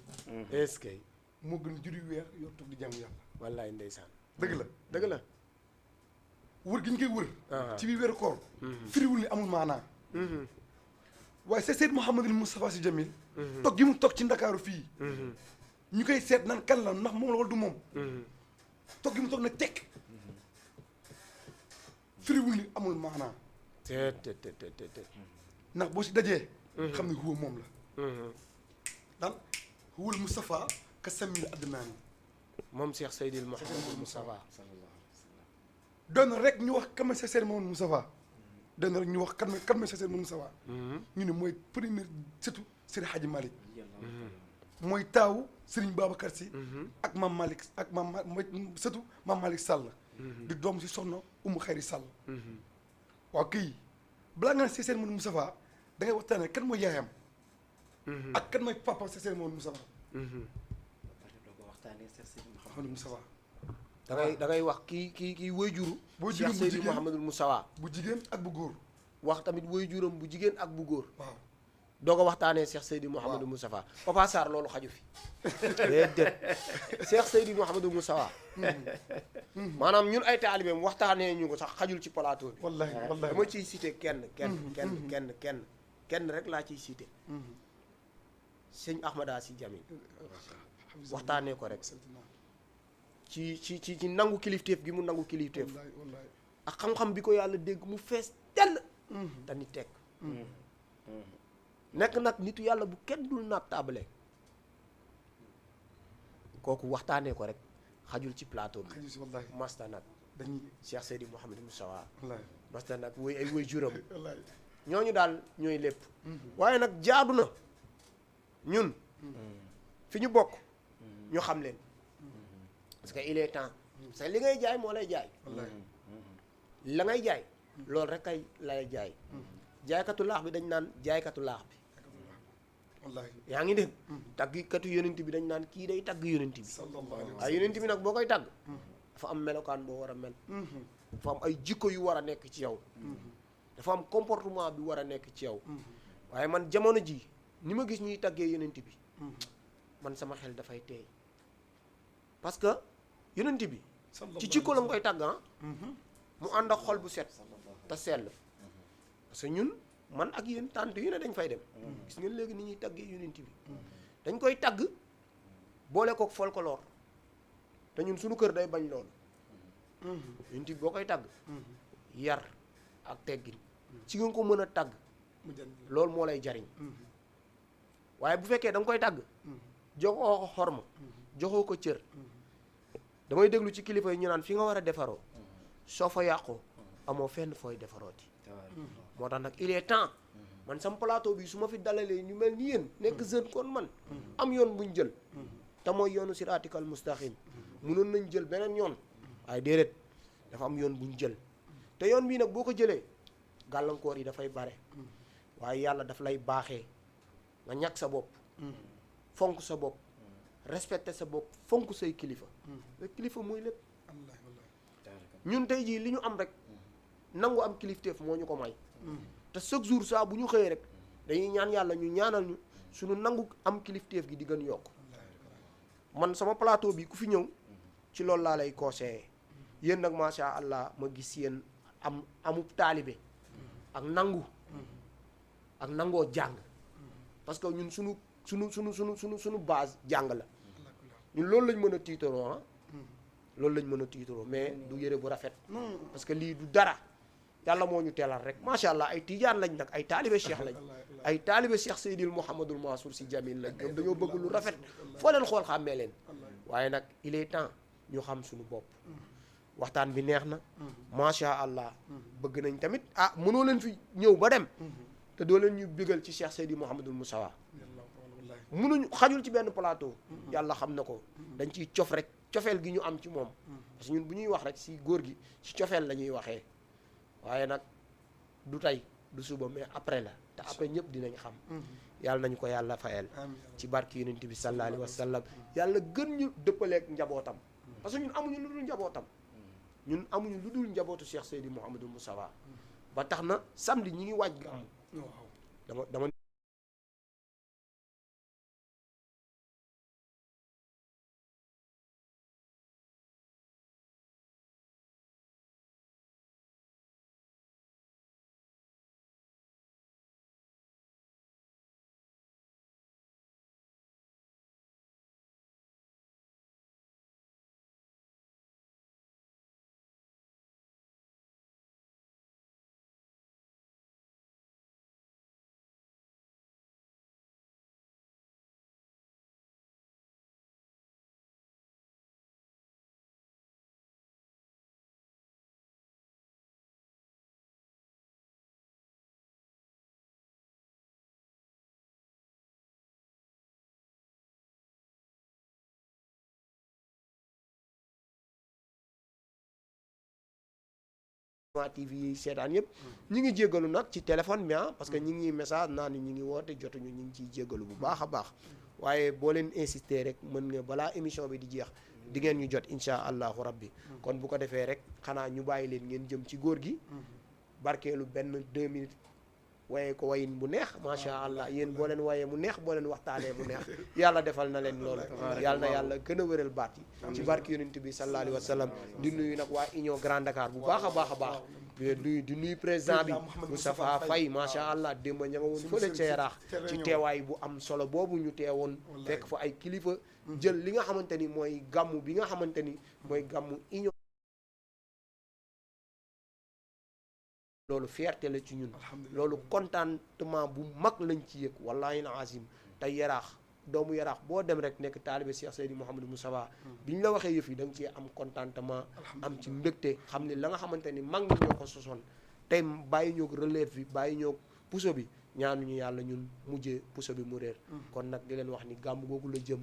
est-ce que moo gën juri weer yor toog di jaamu yàlla wallaay ndeysaan dëgg la wër gi ñu koy wër ah ci biir weeru koor firiwul ni amul maanaa waaye c'est Seyd Mouhamadul Moustapha Sy Jamil toog gi mu toog ci ndakaaru fii ñu koy seet nan kan la ndax moom la wala du moom toog gi mu toog na tekk firiwul ni amul maanaa te ndax boo si dajee xam ne huwa moom la daal huwal Moustapha ka samil adnaani moom Cheikh Seydil Mouhamadou Moustapha doon na rek ñu wax kan mooy Seyd Mouhamadou Moustapha doon na rek ñu wax kan mooy Seyd Mouhamadou Moustapha ñu ne mooy premier sëtu Seydi Hadji Malick mooy taawu Serigne Babacar Sy ak Mame Malick ak mooy sëtu Mame Malick Sall di doom si soxna Umu Xayri Sall waaw kii balaa nga ne Seyd Mouhamadou Moustapha da ngay waxtaanee kan mooy yaayam ak kan mooy papa Seyd Mouhamadou Moustapha Mouhamadou Moustapha da ngay wax kii waajuru waajuram Cheikh bu Seydi jigéen Mouhamadou Moustapha bu jigéen ak bu góor wax tamit waajuram bu jigéen ak bu góor waaw doog a waxtaanee Cheikh Seydi Mouhamadou Moustapha Papa Sarr loolu xaju fi déedéet Cheikh Seydi Mouhamadou Moustapha maanaam ñun ay taalibeem waxtaanee ñu ko sax xajul ci plateau bi wallahi dama ciy cité kenn rek laa ciy cité sëñ Ahmada Sy Jamil waxtaanee ko rek ci nangu kilifteef gi mu nangu kilifteef wallahi ak xam-xam bi ko yàlla dégg mu fees dell dañuy teg nekk nag nitu yàlla bu kenn dul naat taabale kooku waxtaanee ko rek xajul ci plateau bi xaju si wallahi masta nag dañuy Cheikh Seydi Mouhamadou Moustapha wallahi masta nag woy ay woy juram wallahi ñooñu daal ñooy lépp waaye nag jaadu na ñun fi ñu bokk ñu xam leen parce que il est temps parce que li ngay jaay moo lay jaay wallahi la ngay jaay loolu rek ay lay jaay jaaykatu laax bi dañ naan jaaykatu laax bi wallahi yaa ngi dégg taggkatu yonent bi dañ naan kii day tagg yonent bi sallallahu alayhi wa waaye yonent bi nag boo koy tagg dafa am melokaan boo war a mel dafa am ay jikko yu war a nekk ci yow dafa am comportement bi war a nekk ci yow waaye man jamono ji ni ma gis ñuy taggee yonent bi man sama xel dafay teey parce que yonent bi ci jikko la nga koy tagg mu ànd ak xol bu set te sell parce que ñun man ak yéen tànt yu ne dañ fay dem gis ngeen léegi ni ñuy taggee yonent bi dañ koy tagg boole ko folklore te ñun suñu kër day bañ loolu yonent bi boo koy tagg yar ak teggin ci nga ko mën a tagg mu jënd loolu moo lay jariñ waaye bu fekkee da nga koy tagg joxoo ko xorma joxoo ko cër damay déglu ci kilifa yi ñu naan fi nga war a defaroo soo fa yàqoo amoo fenn fooy defarooti moo tax nag il est temps man sam plateau bi su ma fi dalalee ñu mel ni yéen nekk jeune kon man am yoon buñ jël te mooy yoonu siraatikal mustaqim mënoon nañ jël beneen yoon waaye déedéet dafa am yoon buñ jël te yoon bii nag boo ko jëlee gàllankoor yi dafay bare waaye yàlla daf lay baaxee nga ñàkk sa bopp fonk sa bopp respecté sa bopp fonk say kilifa mais kilifa mooy lépp wallahi wallahi ñun tey jii li ñu am rek nangu am kilifteef moo ñu ko may te chaque jour saa bu ñu xëyee rek dañuy ñaan yàlla ñu ñaanal ñu suñu nangu am kilifteef gi di gën yokk man sama plateau bi ku fi ñëw ci loolu laa lay conseillé yéen nag macha allah ma gis yéen amub taalibe ak nangu ak nangoo jàng parce que ñun suñu base jàng la ñun loolu lañ mën a tiitaroo loolu lañ mën a tiitaroo mais du yëre bu rafet parce que lii du dara yàlla moo ñu teelal rek macha allah ay tijaan lañ nag ay taalibe cheikh lañ ay taalibe cheikh Seydil Mouhamadul Mansour Sy Jamil lañ ñoom dañoo bëgg lu rafet foo leen xool xàmmee leen waaye nag il est temps ñu xam suñu bopp waxtaan bi neex na macha allah bëgg nañ tamit mënoo leen fi ñëw ba dem te doo leen ñu bégal ci cheikh Seydi Mouhamadul Moustapha mënuñu xajul ci benn plateau yàlla xam na ko dañ ciy cof rek cofeel gi ñu am ci moom parce que ñun bu ñuy wax rek si góor gi ci cofeel la ñuy waxee waaye nag du tey du suba mais après la te après ñëpp dinañ xam yàlla nañu ko yàlla fayal ci barki yonent bi sallallahu alayhi wa sallam yàlla gën ñu dëppaleeg njabootam parce que ñun amuñu lu dul njabootam ñun amuñu lu dul njabootu Cheikh Seydi Mouhamadou Moustapha ba tax na samedi ñi ngi waaj gàmmu dama TV yi seetaan yëpp ñi ngi jéggalu nag ci téléphone bi parce que ñi ngi message naa ni ñi ngi woote jotuñu ñi ngi ciy jéggalu bu baax a baax waaye boo leen insister rek mën nga balaa émission bi di jeex di ngeen ñu jot insha allahu rabbi kon bu ko defee rek xanaa ñu bàyyi leen ngeen jëm ci góor gi barkeelu benn 2 minutes waye ko wayin bu neex macha allah yéen boo leen wayee mu neex boo leen waxtaanee mu neex yàlla defal na leen loolu yàlla na yàlla gën a wéral baat yi ci barke yonent bi sallallahu alayhi wa sallam di nuyu nag waa Union Grand Dakar bu baax a baax a baax di nuyu président bi Moustapha Faye macha allah démb ña nga woon fële ca Yaraax ci teewaay bu am solo boobu ñu teewoon fekk fa ay kilifa jël li nga xamante ni mooy gàmmu bi nga xamante ni mooy gàmmu Union loolu fierté la ci ñun loolu contentement bu mag lañ ci yëg wallahi na azim te Yaraax doomu Yaraax boo dem rek nekk taalibe Cheikh Seydi Mouhamadou Moustapha bi ñu la waxee yëf yi da nga cee am contentement am ci mbégte xam ne la nga xamante ni mag ñi ñoo ko sosoon tey bàyyi ñoog relève bi bàyyi ñoog puso bi ñaanuñu yàlla ñun mujjee puso bi mu réer kon nag di leen wax ni gàmmu googu la jëm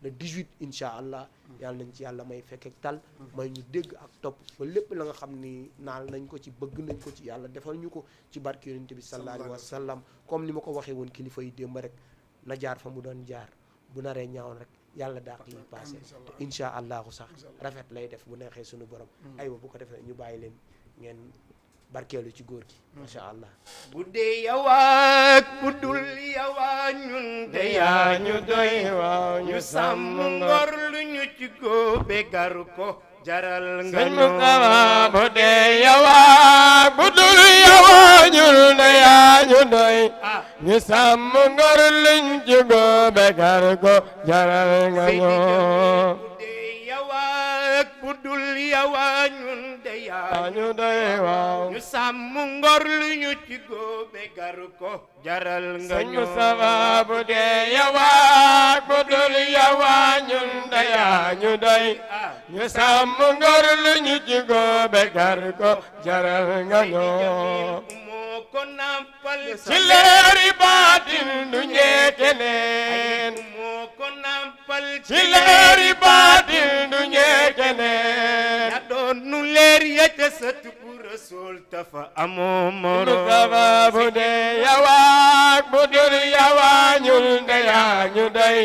le 18 incha allah yàlla nañ ci yàlla may fekk ak tal may ñu dégg ak topp ba lépp la nga xam ni naal nañ ko ci bëgg nañ ko ci yàlla defal ñu ko ci barke yonent bi sallallahu alayhi wa sallam comme ni ma ko waxee woon kilifa yi démb rek na jaar fa mu doon jaar bu naree ñaawoon rek yàlla dàq yi passé te incha allahu sax rafet lay def bu neexee suñu borom aywa bu ko defee ñu bàyyi leen ngeen barkeelu ci góor gi macha allah bu dee yawaak bu dul yawaa ñun de yaa ñu doy waaw ñu sàmm ngor lu ñu ci góobe gar ko jaral nga ñoo Moustapha bu dee yawaa bu dul yawaa ñun de yaa ñu doy ñu sàmm ngor luñ ci góobe gar ko jaral nga ñoo bu dee yawaak bu dul yawaa ñun de yaa ñu doy waaw ñu sàmm ngor lu ñu ci góobe gar ko jaral nga ñoo Moustapha bu dee yawaa bu dul yawaa ñun de yaa ñu doy ñu sàmm ngor lu ñu ci góobe gar ko jaral nga ñoo moo ko nampal ci leeri baatin du ñeeke neen moo ko nampal ci leeri baatin du ñeeke neen ya doon nu leer ya ca sët bu Rasul tafa amoo moroom Moustapha bu dee yawaa bu dul yawaa ñun de yaa ñu doy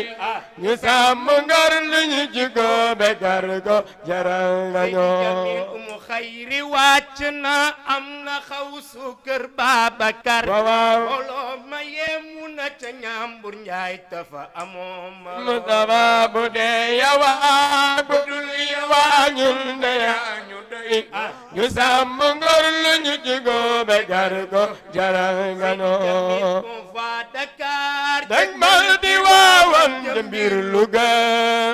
ñu sàmm ngor lu ñu ci góobe gar ko jaral nga ñoo umu xayri wàcc na am na xawsu kër Babacar waaw mbooloo ma yemu na ca ñambur njaay tafa amoo moroom Moustapha bu dee yawaa bu dul yawaa ñun de yaa ñu doy ñu sàmm ngor lu ñu ci góobe gar ko jaral nga ñoo waa Dakar dag mal di waawan de mbir Louga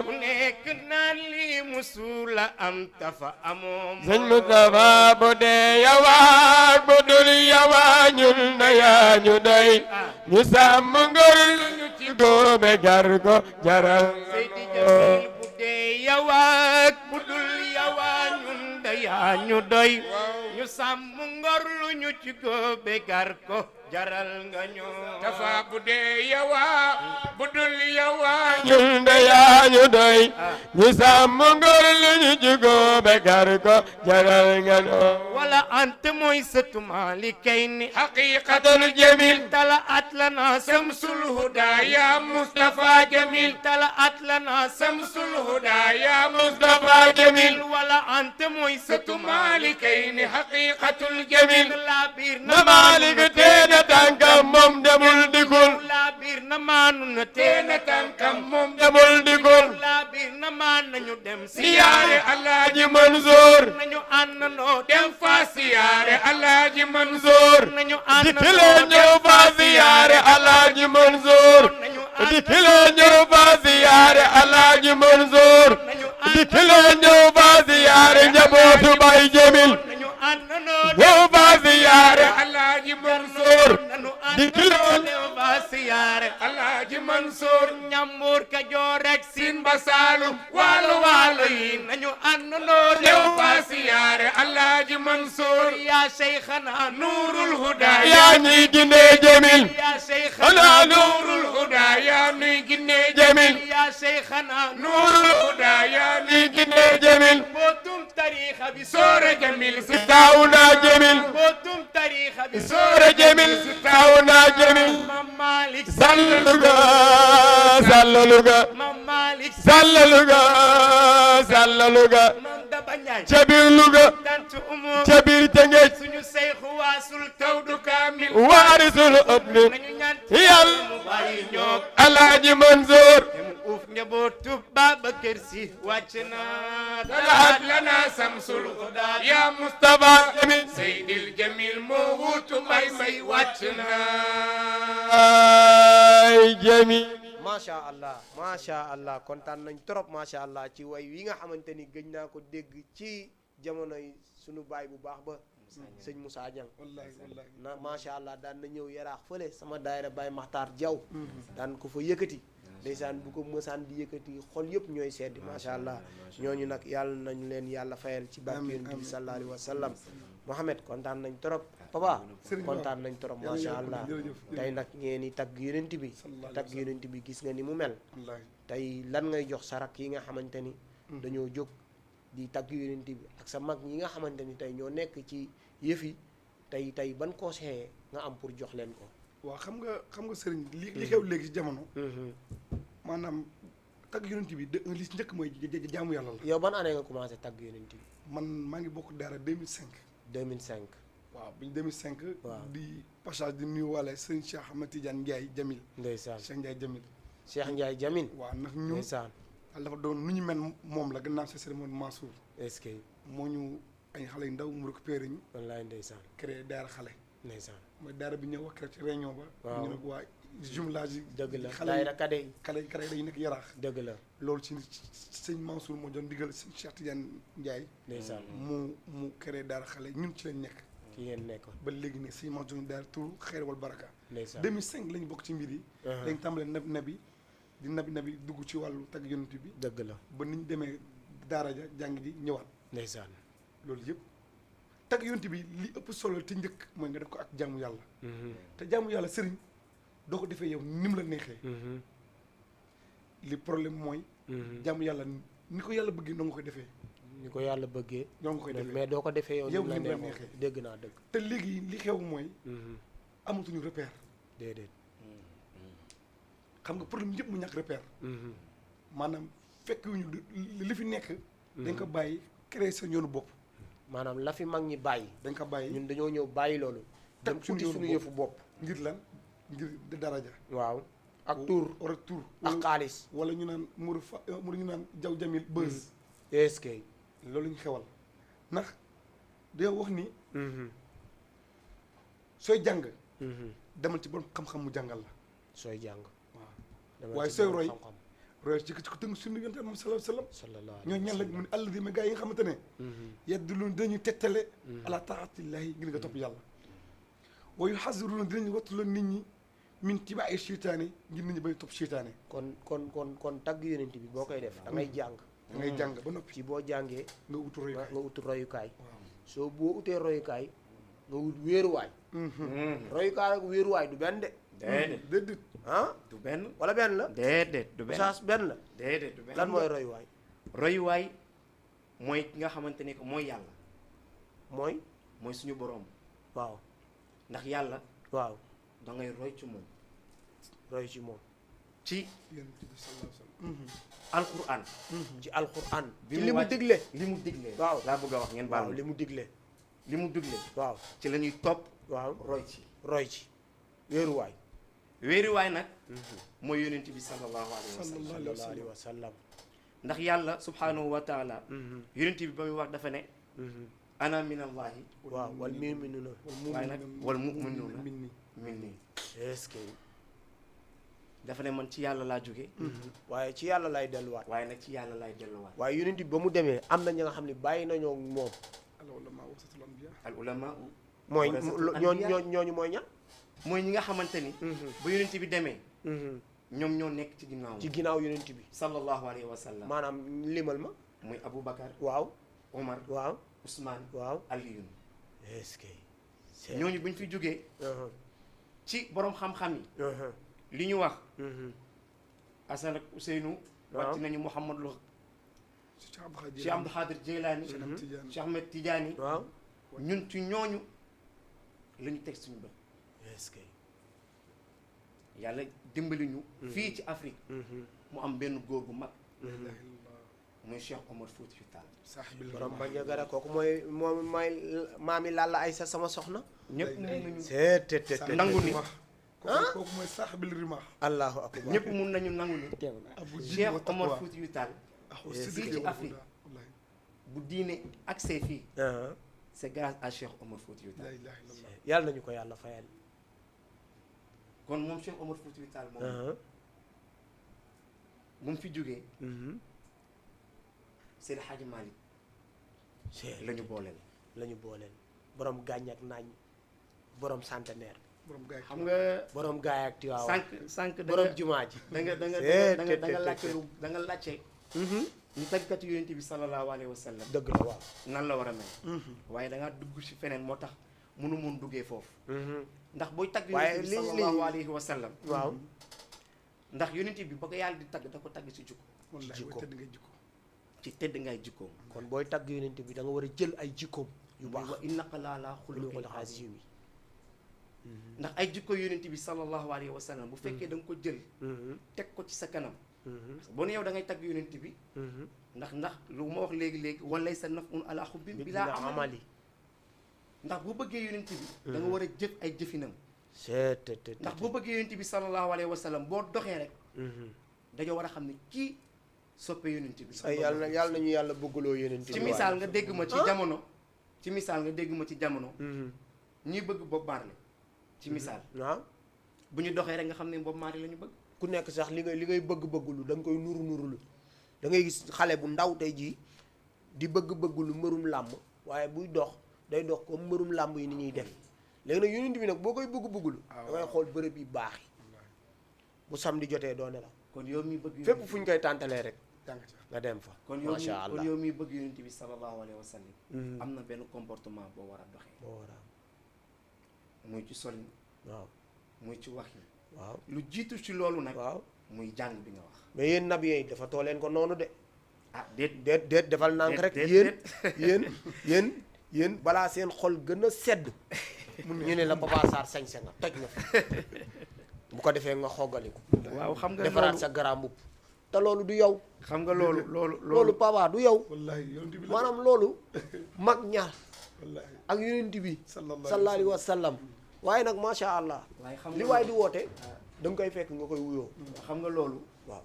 ku nekk naan lii musula am tafa amoo sëñ Moustapha bu dee yawaa bu dul yawaa ñun de yaa ñu doy ñu sàmm ngor lu ñu ci góobe gar ko jaral nga Seydi ñoo Jamil bu dee yawaak bu dul yawaa ñun de yaa ñu doy ñu sàmm ngor lu ñu ci góobe gar ko jaral nga ñu tafa bu dee yawa bu dul yawa ñun de yaa ñu doy ñu sàmm ngor lu ñu jugoo bekar ko jaral nga ñu wala ante mooy sëtu maalikay ni haqiqatul jamil tala at lana samsul huda ya Mustafa jamil tala at lana samsul huda ya Mustafa jamil wala ante mooy sëtu maalikayni haqiqatul jamil la biir na Maalik teena tànkam moom demul dikul la biir na maanu na teena tànkam moom demul dikul la biir na maan nañu dem siyaare Alaaji Mansour nañu àndandoo dem fa siyaare Alaaji Mansour nañu dikile ñëw fa siyaare Alaaji Mansour dikile ñëw fa siyaare Alaaji Mansour dikile ñëw fa siyaare njabootu Baay Jamil nañu àndandoo ñëw fa siyaare Alaaji Mansour nañu dikile àndandoo ba siyaare Alaaji Mansour Ñambur Kajoor rek Siin ba Saalum waalo waalo yi nañu àndandoo ñëw fa siyaare Alaaji Mansour yaa Seyxana nuurul huda yaa ñuy gindee Jamil yaa Seyxana ana nuurul huda yaa ñuy gindee Jamil yaa Seyxana nuurul huda yaa ñuy gindee Jamil mbootum tariixa bi soore Jamil si taawuna Jamil mbootum tariixa bi soore Jamil si taawuna Jamil Mam Malik sallaluga sallaluga Mam Malik sallaluga sallaluga Mam Daba Njaay ca biir Luga tantu umu ca biir Tëngéej suñu seyxu waasul tawdu kaamil waarisul ëtli nañu ñaan yàlla mu bàyyi ñoog Alaaji Mansour mu uuf njabootu Babakar Si wàcc na talaat lana samsul huda ya Mustafa Jamil Seydil Jamil moo wuutu Baay Mbay wàcc na ay Jamil macha allah kontaan nañ trop macha allah ci way wi nga xamante ni gëj naa ko dégg ci jamonoy sunu baay bu baax ba sëñ Moussa Diang wallahi wallahi na macha allah daan na ñëw yaraax fële sama daayira Baye Makhtar Diaw daan ko fa yëkkati ndeysaan bu ko mësaan di yëkkati xol yëpp ñooy seddi macha allah ñooñu nag yàlla nañu leen yàlla fayal ci barke Yonent bi sallallahu alayhi wa sallam Mohamed kontaan nañ trop papa kontaan nañ trop macha allah tey nag ngeen di tagg Yonent bi tagg Yonent bi gis nga ni mu mel tey lan ngay jox sarak yi nga xamante ni dañoo jóg di tagg Yonent bi ak sa mag ñi nga xamante ni tey ñoo nekk ci yëf yi tey ban conseil nga am pour jox leen ko. waaw xam nga sëriñ li xew léegi ci jamono. maanaam tagg Yonent bi li ci njëkk mooy jaamu yàlla la. yow ban année nga commencé tagg Yonent bi. man maa ngi bokk daara 2005. 2005. waaw bi 2005. waaw di passage di nuyuwaale sëriñ Cheikh Ahmed Tidiane Ndiaye Jamil. ndeysaan Cheikh Ndiaye Jamil. Cheikh Ndiaye Jamil. waaw ndax ñun ndeysaan. dafa doon nu ñu mel moom la gannaaw sa cérémonie Mansour. est-ce que. moo ñu ay xale yu ndaw mu récupéré ñu. wallaay ndeysaan. créé daara xale. ndeysaan. mooy daara bi ñëw wax rek ci réunion ba. waaw ñu ne waa jumelage yi. dëgg la xale daayira kade yi. xale dañu nekk yaraax. dëgg la. loolu ci sëñ Mansour moo doon digal sëñ Cheikh Tidiane Ndiaye. ndeysaan. mu créé daara xale ñun ci lañ nekk. ki ngeen nekk. ba léegi ne sëñ Mansour daara turu xeer wal baraka. ndeysaan 2005 lañ bokk ci mbir yi. dañ tàmbalee nabi di nabi dugg ci wàllu tagg Yonent bi. dëgg la. ba ni ñu demee daara ja jàng ji ñëwaat. ndeysaan. loolu yëpp tagg Yonent bi li ëpp solo te njëkk mooy nga def ko ak jaamu yàlla. te jaamu yàlla sëriñ doo ko defee yow ni mu la neexee. li problème mooy. jaamu yàlla ni ko yàlla bëggee noo nga koy defee. ni ko yàlla bëggee. noo nga koy defee mais doo ko defee yow. yow ni ni la mu la neexee neexee. dégg naa dëgg. te léegi li xew mooy. amatuñu repère. déedéet. xam nga problème yëpp mu ñàkk repère. maanaam fekk wu ñu li fi nekk. dañ ko bàyyi créer seen yoonu bopp. maanaam la fi mag ñi bàyyi. dañ ko bàyyi ñun dañoo ñëw bàyyi loolu. dem uti suñu yëfu bopp. ngir lan ngir daraja. waaw ak tur. wala tur ak xaalis. wala ñu naan ñu naan jaw jamil buzz. est-ce que. loolu ñu xewal ndax dañoo wax ni. sooy jàng. demal ci borom xam-xam mu jàngal la. sooy jàng. waaw waaye sooy roy. roy ci ko tënk suñu yonent am sallallahu alayhi ñoo ñan la mu ne alladi ma gaa yi nga xamante ne. yadduluun dañuy tegtale. ala taatillahi ngir nga topp yàlla. wa yuhaziruna dinañu wattuloo nit ñi min tibaa'i seytaane ngir nit ñi bañ topp seytaane. kon tagg Yonent bi boo koy def da ngay jàng. da ngay jàng ba noppi. ci boo jàngee. nga utu royukaay nga utu royukaay. soo boo utee royukaay nga wut wéeruwaay. royukaay ak wéeruwaay du benn de déedéet ah du benn wala benn la déedéet du benn saas benn la déedéet du benn lan mooy royuwaay royuwaay mooy ki nga xamante ne que mooy yàlla mooy mooy suñu boroom waaw ndax yàlla waaw da ngay roy ci moom roy ci moom ci yonent bi sallallahu alayhi wa sallam alquran ci alquran bi ci mu li mu wàcc- digle li mu digle waaw laa bëgg a wax ngeen baal waaw ma li mu digle li mu digle waaw ci la ñuy topp waaw roy ci roy ci wéeruwaay wéeruwaay nag mooy yonent bi sallallahu alayhi wa sallam sallallahu alayhi wa sallam ndax yàlla subhanahu wa taala yonent bi ba muy wax dafa ne ana min allahi waaw wal mu'minuna waaye nag wal mu'minuna min minni est-ce que dafa ne man ci yàlla laa jóge waaye ci yàlla lay delluwaat waaye nag ci yàlla lay delluwaat waaye yonent bi ba mu demee am na ñi nga xam ne bàyyi nañoo moom al ulama wasatul anbiya al ulama mooy warasatul ñooñu mooy ñan mooy ñi nga xamante ni ba yonent bi demee ñoom ñoo nekk ci ginnaaw ci ginnaaw yonent bi sallallahu alayhi wa sallam maanaam limal ma muy Aboubacar waaw Omar waaw Ousmane waaw Aliyun est-ce que ñooñu buñ fi jógee ci borom xam-xam yi li ñu wax Asan ak Ousseynou waaw wàcc nañu Mouhamad Lo Cheikh Abdou Khadir Cheikh Abdou Khadir Jeylaani Tidiane Cheikh Ahmed Tidiane waaw ñun ci ñooñu la ñu teg suñu bët est-ce que yàlla dimbali ñu fii ci Afrique mu am benn góor bu mag la ilaha illallah muy Cheikh Omar Foutiyou Tall saaxibil borom ba njagara kooku mooy maami Lalla Aysa sama soxna ñëpp mun nañu seet nangu ni kooku mooy saaxibil rima allahu akbar ñëpp mun nañu nangu ni abu Cheikh Omar Foutiyou Tall axu fii sidqi ci wal Afrique huda wallahi bu diine accès fii ah c'est grâce à Cheikh Omar Foutiyou la Tall ilaha illallah yàlla nañu ko yàlla fayal kon moom Cheikh Omar Foutiyou Tall moom ah bu mu fi jógee Seydi Hadji Malick la ñu booleel la ñu booleel borom gàññ ak naañ borom centenaire borom gaay xam nga borom gaay ak Tiwaawan sànq borom jumaa ji da nga laajte lu da nga laajte ñu tàggatu yonent bi sallallahu alayhi wa sallam dëgg la waaw nan la war a mel waaye da ngaa dugg ci feneen moo tax mënu mun duggee foofu ndax booy tagg waaye yonent bi li sallallahu alayhi wa sallam waaw ndax yonent bi ba ko yàlla di tagg da ko tagg ci jikko wallahi jikko. way tëdd ngay jikko ci tëdd ngay jikkoom kon booy tagg yonent bi da nga war a jël ay jikkoom yu baax wa innaka la ala xuluqin xuluqul azim azim ndax ay jikko yonent bi sallallahu alayhi wa sallam bu fekkee da nga ko jël teg ko ci sa kanam boo ne yow da ngay tagg yonent bi ndax lu ma wax léegi-léegi walay sa nafun ala xubbin bilaa amali amali ndax boo bëggee yonent bi da nga war a jëf ay jëfinam seet ndax boo bëggee yonent bi sallallahu alayhi wa sallam boo doxee rek dañoo war a xam ne kii soppe yonent bi ay yàlla nañu yàlla bëggaloo yonent bi ci misaal nga dégg ma ci jamono ci misaal nga dégg ma ci jamono ñuy bëgg Bob Marley ci misaal waaw bu ñu doxee rek nga xam ne Bob Marley la ñu bëgg ku nekk sax li ngay bëgg-bëggulu da nga koy nurulu da ngay gis xale bu ndaw tey jii di bëgg-bëggulu mbërum làmb waaye buy dox day dox comme mbërum làmb yi ni ñuy def léegi nag yonent bi nag boo koy bëgg-bëggulu da ngay xool bërëb yi baax yi bu samedi jotee doone la kon yow mi bëgg fépp fu ñu koy tàntalee rek jàng ca nga dem fa kon yow mi macha allah kon yow mi bëgg yonent bi sallallahu alayhi wa sallam am na benn comportement boo war a doxee boo war a muy ci solin waaw muy ci wax yi waaw lu jiitu ci loolu nag waaw muy jàng bi nga wax mais yéen nab yi dafa too leen ko noonu de ah déet déet defal nànk rek yéen balaa seen xol gën a sedd ñu ne la Papa Sarr sañse nga toj na fi bu ko defee nga xoggaliku waaw xam nga defaraat loolu sa garam bu te loolu du yow xam nga loolu loolu Papa du yow wallahi yonent bi la maanaam loolu mag ñaar wallahi ak yonent bi sallallahu sallallahu alayhi wa sallam waaye nag macha allah waaye xam li nga waay di woote da nga koy fekk nga koy wuyoo xam nga loolu waaw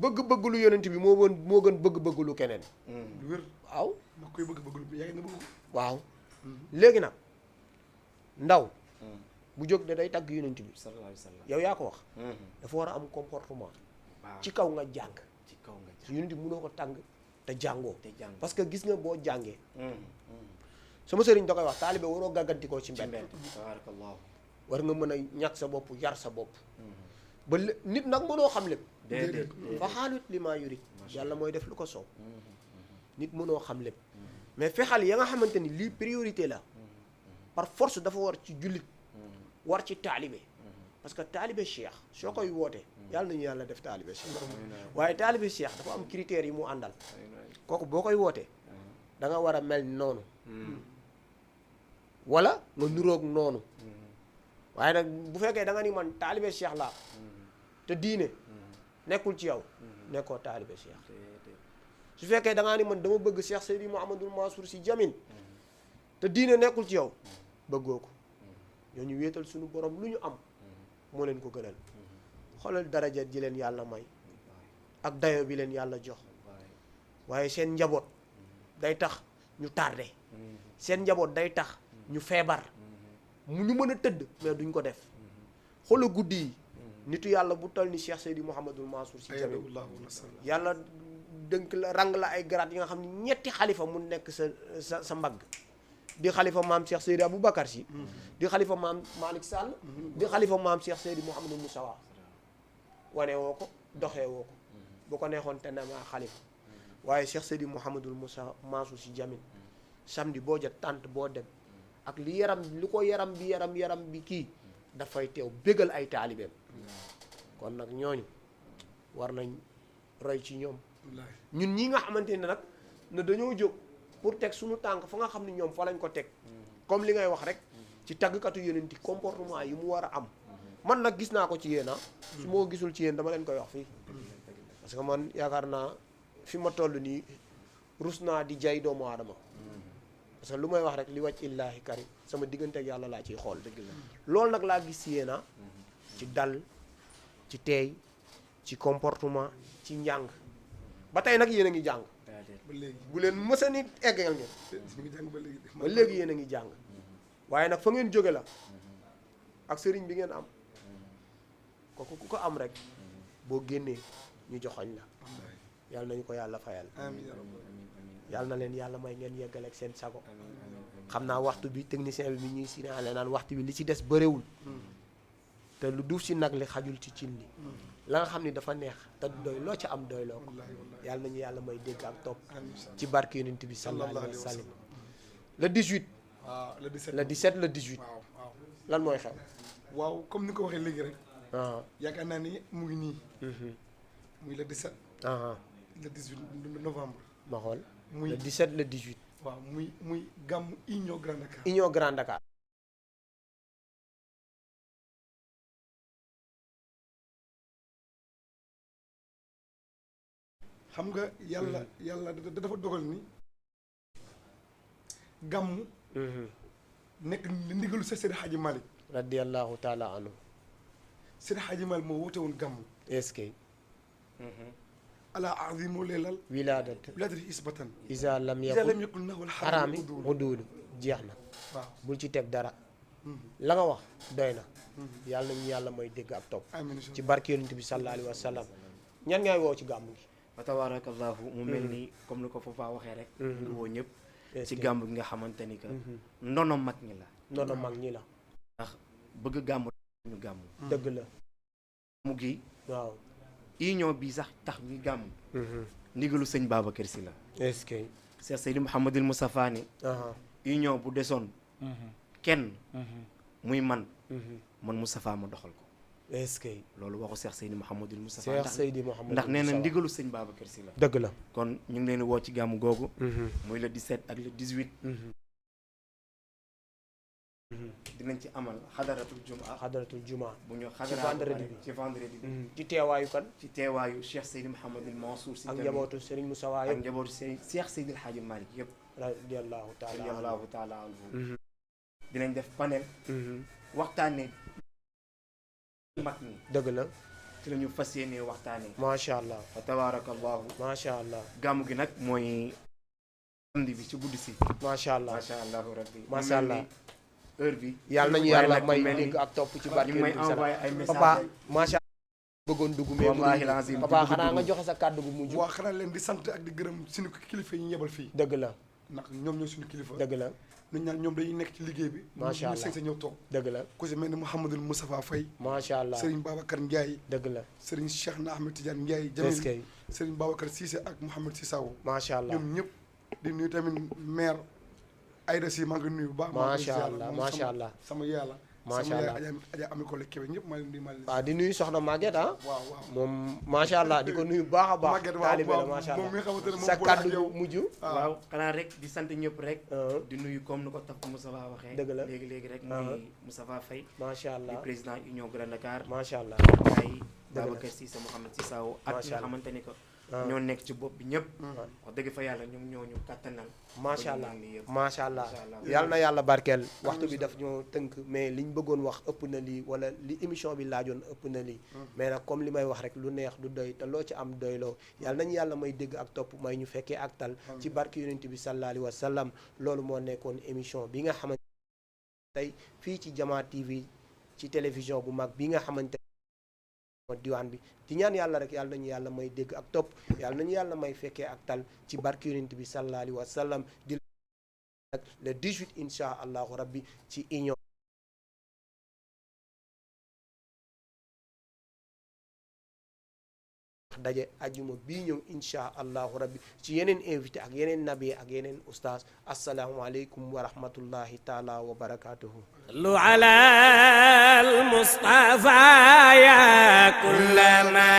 bëgg-bëgg lu yonent bi moo gën bëgg-bëgg lu keneen du wér waaw ndax koy bëgg lu yaa ngi nga bëgg ko waaw léegi nag ndaw bu jóg de day tagg yonent bi sallallahu alayhi wa sallam yow yaa ko wax dafa war a am comportement waaw ci kaw nga jàng ci kaw nga su yonent bi mënoo ko tàng te jàngoo te jàng parce que gis nga boo jàngee sama sëriñ da koy wax taalibe waroo gàggantikoo ci ci mbedd mbedd tabarakallahu war nga mën a ñàkk sa bopp yar sa bopp ba nit nag mënoo xam lépp déedéet fa xaalut li maa yurit yàlla mooy def lu ko soob nit mënoo xam lépp mais fexal ya nga xamante ni lii priorité la par force dafa war ci jullit war ci taalibe parce que taalibe cheikh soo koy woote yàlla nañu yàlla def taalibe cheikh waaye taalibe cheikh dafa am critères yi mu àndal kooku boo koy wootee da nga war a mel noonu wala nga nuroog noonu waaye nag bu fekkee da nga ni man taalibe cheikh laa te diine nekkul ci yow nekkoo taalibe cheikh su fekkee da ngaa ni man dama bëgg Cheikh Seydi Mouhamadul Mansour Sy Djamil te diine nekkul ci yow bëggoo ko ñoo ñu wéetal suñu borom lu ñu am moo leen ko gënal xoolal daraja ji leen yàlla may ak dayo bi leen yàlla jox waaye seen njaboot day tax ñu tardé seen njaboot day tax ñu feebar mu ñu mën a tëdd mais duñ ko def xoolal guddi yi nitu yàlla bu toll ni Cheikh Seydi Mouhamadul Mansour Sy Djamil yàlla dënk la rang la ay grade yi nga xam ne ñetti xalifa mu nekk sa mbagg di xalifa maam Cheikh Seydi Aboubacar Sy di xalifa maam Malick Sall di xalifa maam Cheikh Seydi Mouhamadou Moussawa wane woo ko doxee woo ko bu ko neexoon te ne maa xalifa waaye Cheikh Seydi Mouhamadou Moussa Mansour Sy Djamil samedi boo jot tànt boo dem ak li ko yaram bi kii dafay teew bégal ay taalibeem kon nag ñooñu war nañ roy ci ñoom ñun ñi nga xamante ne nag ne dañoo jóg pour teg suñu tànk fa nga xam ne ñoom fa lañ ko teg comme li ngay wax rek ci tàggkatu yonenti comportement yi mu war a am man nag gis naa ko ci yéen su moo gisul ci yéen dama leen koy wax fii parce que man yaakaar naa fi ma toll nii rus naa di jay doomu aadama parce que lu may wax rek li wàcc illaahi karim sama diggante ak yàlla laa ciy xool loolu nag laa gis ci yéen ci dal ci teey ci comportement ci njàng ba tey nag yéen a ngi jàng ba léegi bu leen mësa nit eggal ngeen ñu ngi jàng ba léegi yéen a ngi jàng waaye nag fa ngeen jóge la ak sëriñ bi ngeen am kooku ku ko am rek boo génnee ñu joxoñ la yàlla nañu ko yàlla fayal yàlla na leen yàlla may ngeen yeggale ak seen sago xam naa waxtu bi technicien bi ñuy signalé naan waxtu bi li ci des bëréwul te lu duuf si nag li xajul ci cin li la nga xam ni dafa neex te doy loo ca am doy loo ko yàlla nañu yàlla may dégg ak topp ci barke yonent bi sallallahu alayhi wa sallam le 18 waaw le 17 le 18 waaw lan mooy xew waaw comme ni ko waxee léegi rek ah yaakaar naa ni mu ngi nii muy le 17 le 18 novembre ma xool muy le 17 le 18 waaw muy gàmmu Union Grand Dakar Union Grand Dakar xam nga yàlla dafa dogal ni gàmmu nekk ndigalu sa Seydi Hadji Malick radiyallahu taala anhu Seydi Hadji Malick moo woote woon gàmmu est-ce que ala azimu leelal wilaadati isbatan isa lam yakun na wal xaraami xuduudu jeex na waaw bul ci teg dara la nga wax doy na yàlla nañu yàlla may dégg ak topp amiin ci barke yonent bi sallallahu alayhi wa sallam ñan ngay woo ci gàmmu gi wa tabarakallahu mu mel ni comme ni ko Fafa waxee rek ngi woo ñëpp ci gàmmu gi nga xamante ni que ndono mag ñi la noonu mag ñi la ndax bëgg gàmmu ñu gàmmu dëgg la mu gi waaw union bi sax tax ñu gàmmu ndigalu sëñ Babacar Sy la est-ce que Cheikh Seydi Mouhamadul Moustapha ni union bu desoon kenn muy man Moustapha ma doxal ko est-ce que loolu waxu Cheikh Seydi Mouhamadul Moustapha Cheikh Seydi Mouhamadul ndax nee na ndigalu sëñ Babacar Sy la dëgg la kon ñu ngi leen di woo ci gàmmu googu muy le 17 ak le 18 dinañ ci amal xadaratul jumaa bu ñu vendredi bi ci vendredi bi ci teewaayu kan ci teewaayu Cheikh Seydi Mouhamadul Mansour Sy ak njabootu Serigne Moussawa ak yëpp njabootu Cheikh Seydi El Hadji Malick yëpp radiyallahu taala anhu dinañ def panel waxtaane mag ñi dëgg la ci la ñu fas yéenee waxtaane macha allah fa tabarakallahu macha allah gàmmu gi nag mooy samedi bi ci guddi si macha allah macha allahu rabbi macha allah heure bi yàlla nañu yàlla may dégg ak topp ci barke ñu may envoyé ay message papa macha allah bëggoon dugg mais wallahi lazim papa xanaa nga joxe sa kàddu gu mujj waa xanaa leen di sant ak di gërëm suñu kilifa yi ñu yebal fii dëgg la ndax ñoom ñooy suñu kilifa dëgg la ñu ñaan ñoom dañuy nekk ci liggéey bi macha allah ñu sañ sa ñëw toog dëgg la ku si mel ni Mouhamadul Moustapha Faye macha allah Serigne Babacar Ndiaye dëgg la Serigne Cheikh na Ahmed Tidiane Ndiaye est-ce que Jamil Serigne Babacar Cissé ak Mouhamed Sissawo macha allah ñoom ñëpp di nuyu tamit maire Aïda Sy maa ngi nuyu bu baax macha allah macha allah sama yàlla macha allah Adja Ami Collé Kébé ñëpp maa ngi leen waaw di nuyu soxna Maguette ah. waaw moom macha allah di ko nuyu baax a baax. Maguette taalibe la waaw macha moom mi nga allah xamante ne moom sa boole ak kaddu yow. mujj. waaw xanaa rek di sant ñëpp rek di nuyu comme ni ko taf Moustapha waxee dëgg la léegi rek muy Moustapha Faye macha di allah président Union Grand Dakar macha allah. ay Babacar Cissé Mouhamed Sissao ak Macha nga allah. xamante ni ko ñoo nekk ci bopp bi ñëpp wax dëgg fa yàlla ñoom ñoo ñu kàttanal macha allah ba ñu mën lii yëpp. macha allah Macha allah. yal na yàlla barkeel waxtu bi daf ñoo tënk mais liñ bëggoon wax ëpp na lii wala li émission bi laajoon ëpp na lii mais nag comme li may wax rek lu neex du doy te loo ci am doyloo yàlla nañu yàlla may dégg ak topp may ñu fekkee ak tal ci barke yonent bi sallallahu alayhi wa sallam loolu moo nekkoon émission bi nga xamante tey fii ci Jama TV ci télévision bu mag bi nga xamante diwaan bi di ñaan yàlla rek yàlla nañu yàlla may dégg ak topp yàlla nañu yàlla may fekkee ak tal ci barke yonent bi sallallahu alayhi wa sallam di le 18 insha allahu rabbi ci union daje ajuma bii ñëw insha allahu rabbi ci yeneen invité ak yeneen nabi ak yeneen ustaas asalaamualeykum wa rahmatullahi taala wa barakatuhu صلوا على المصطفى يا كل ما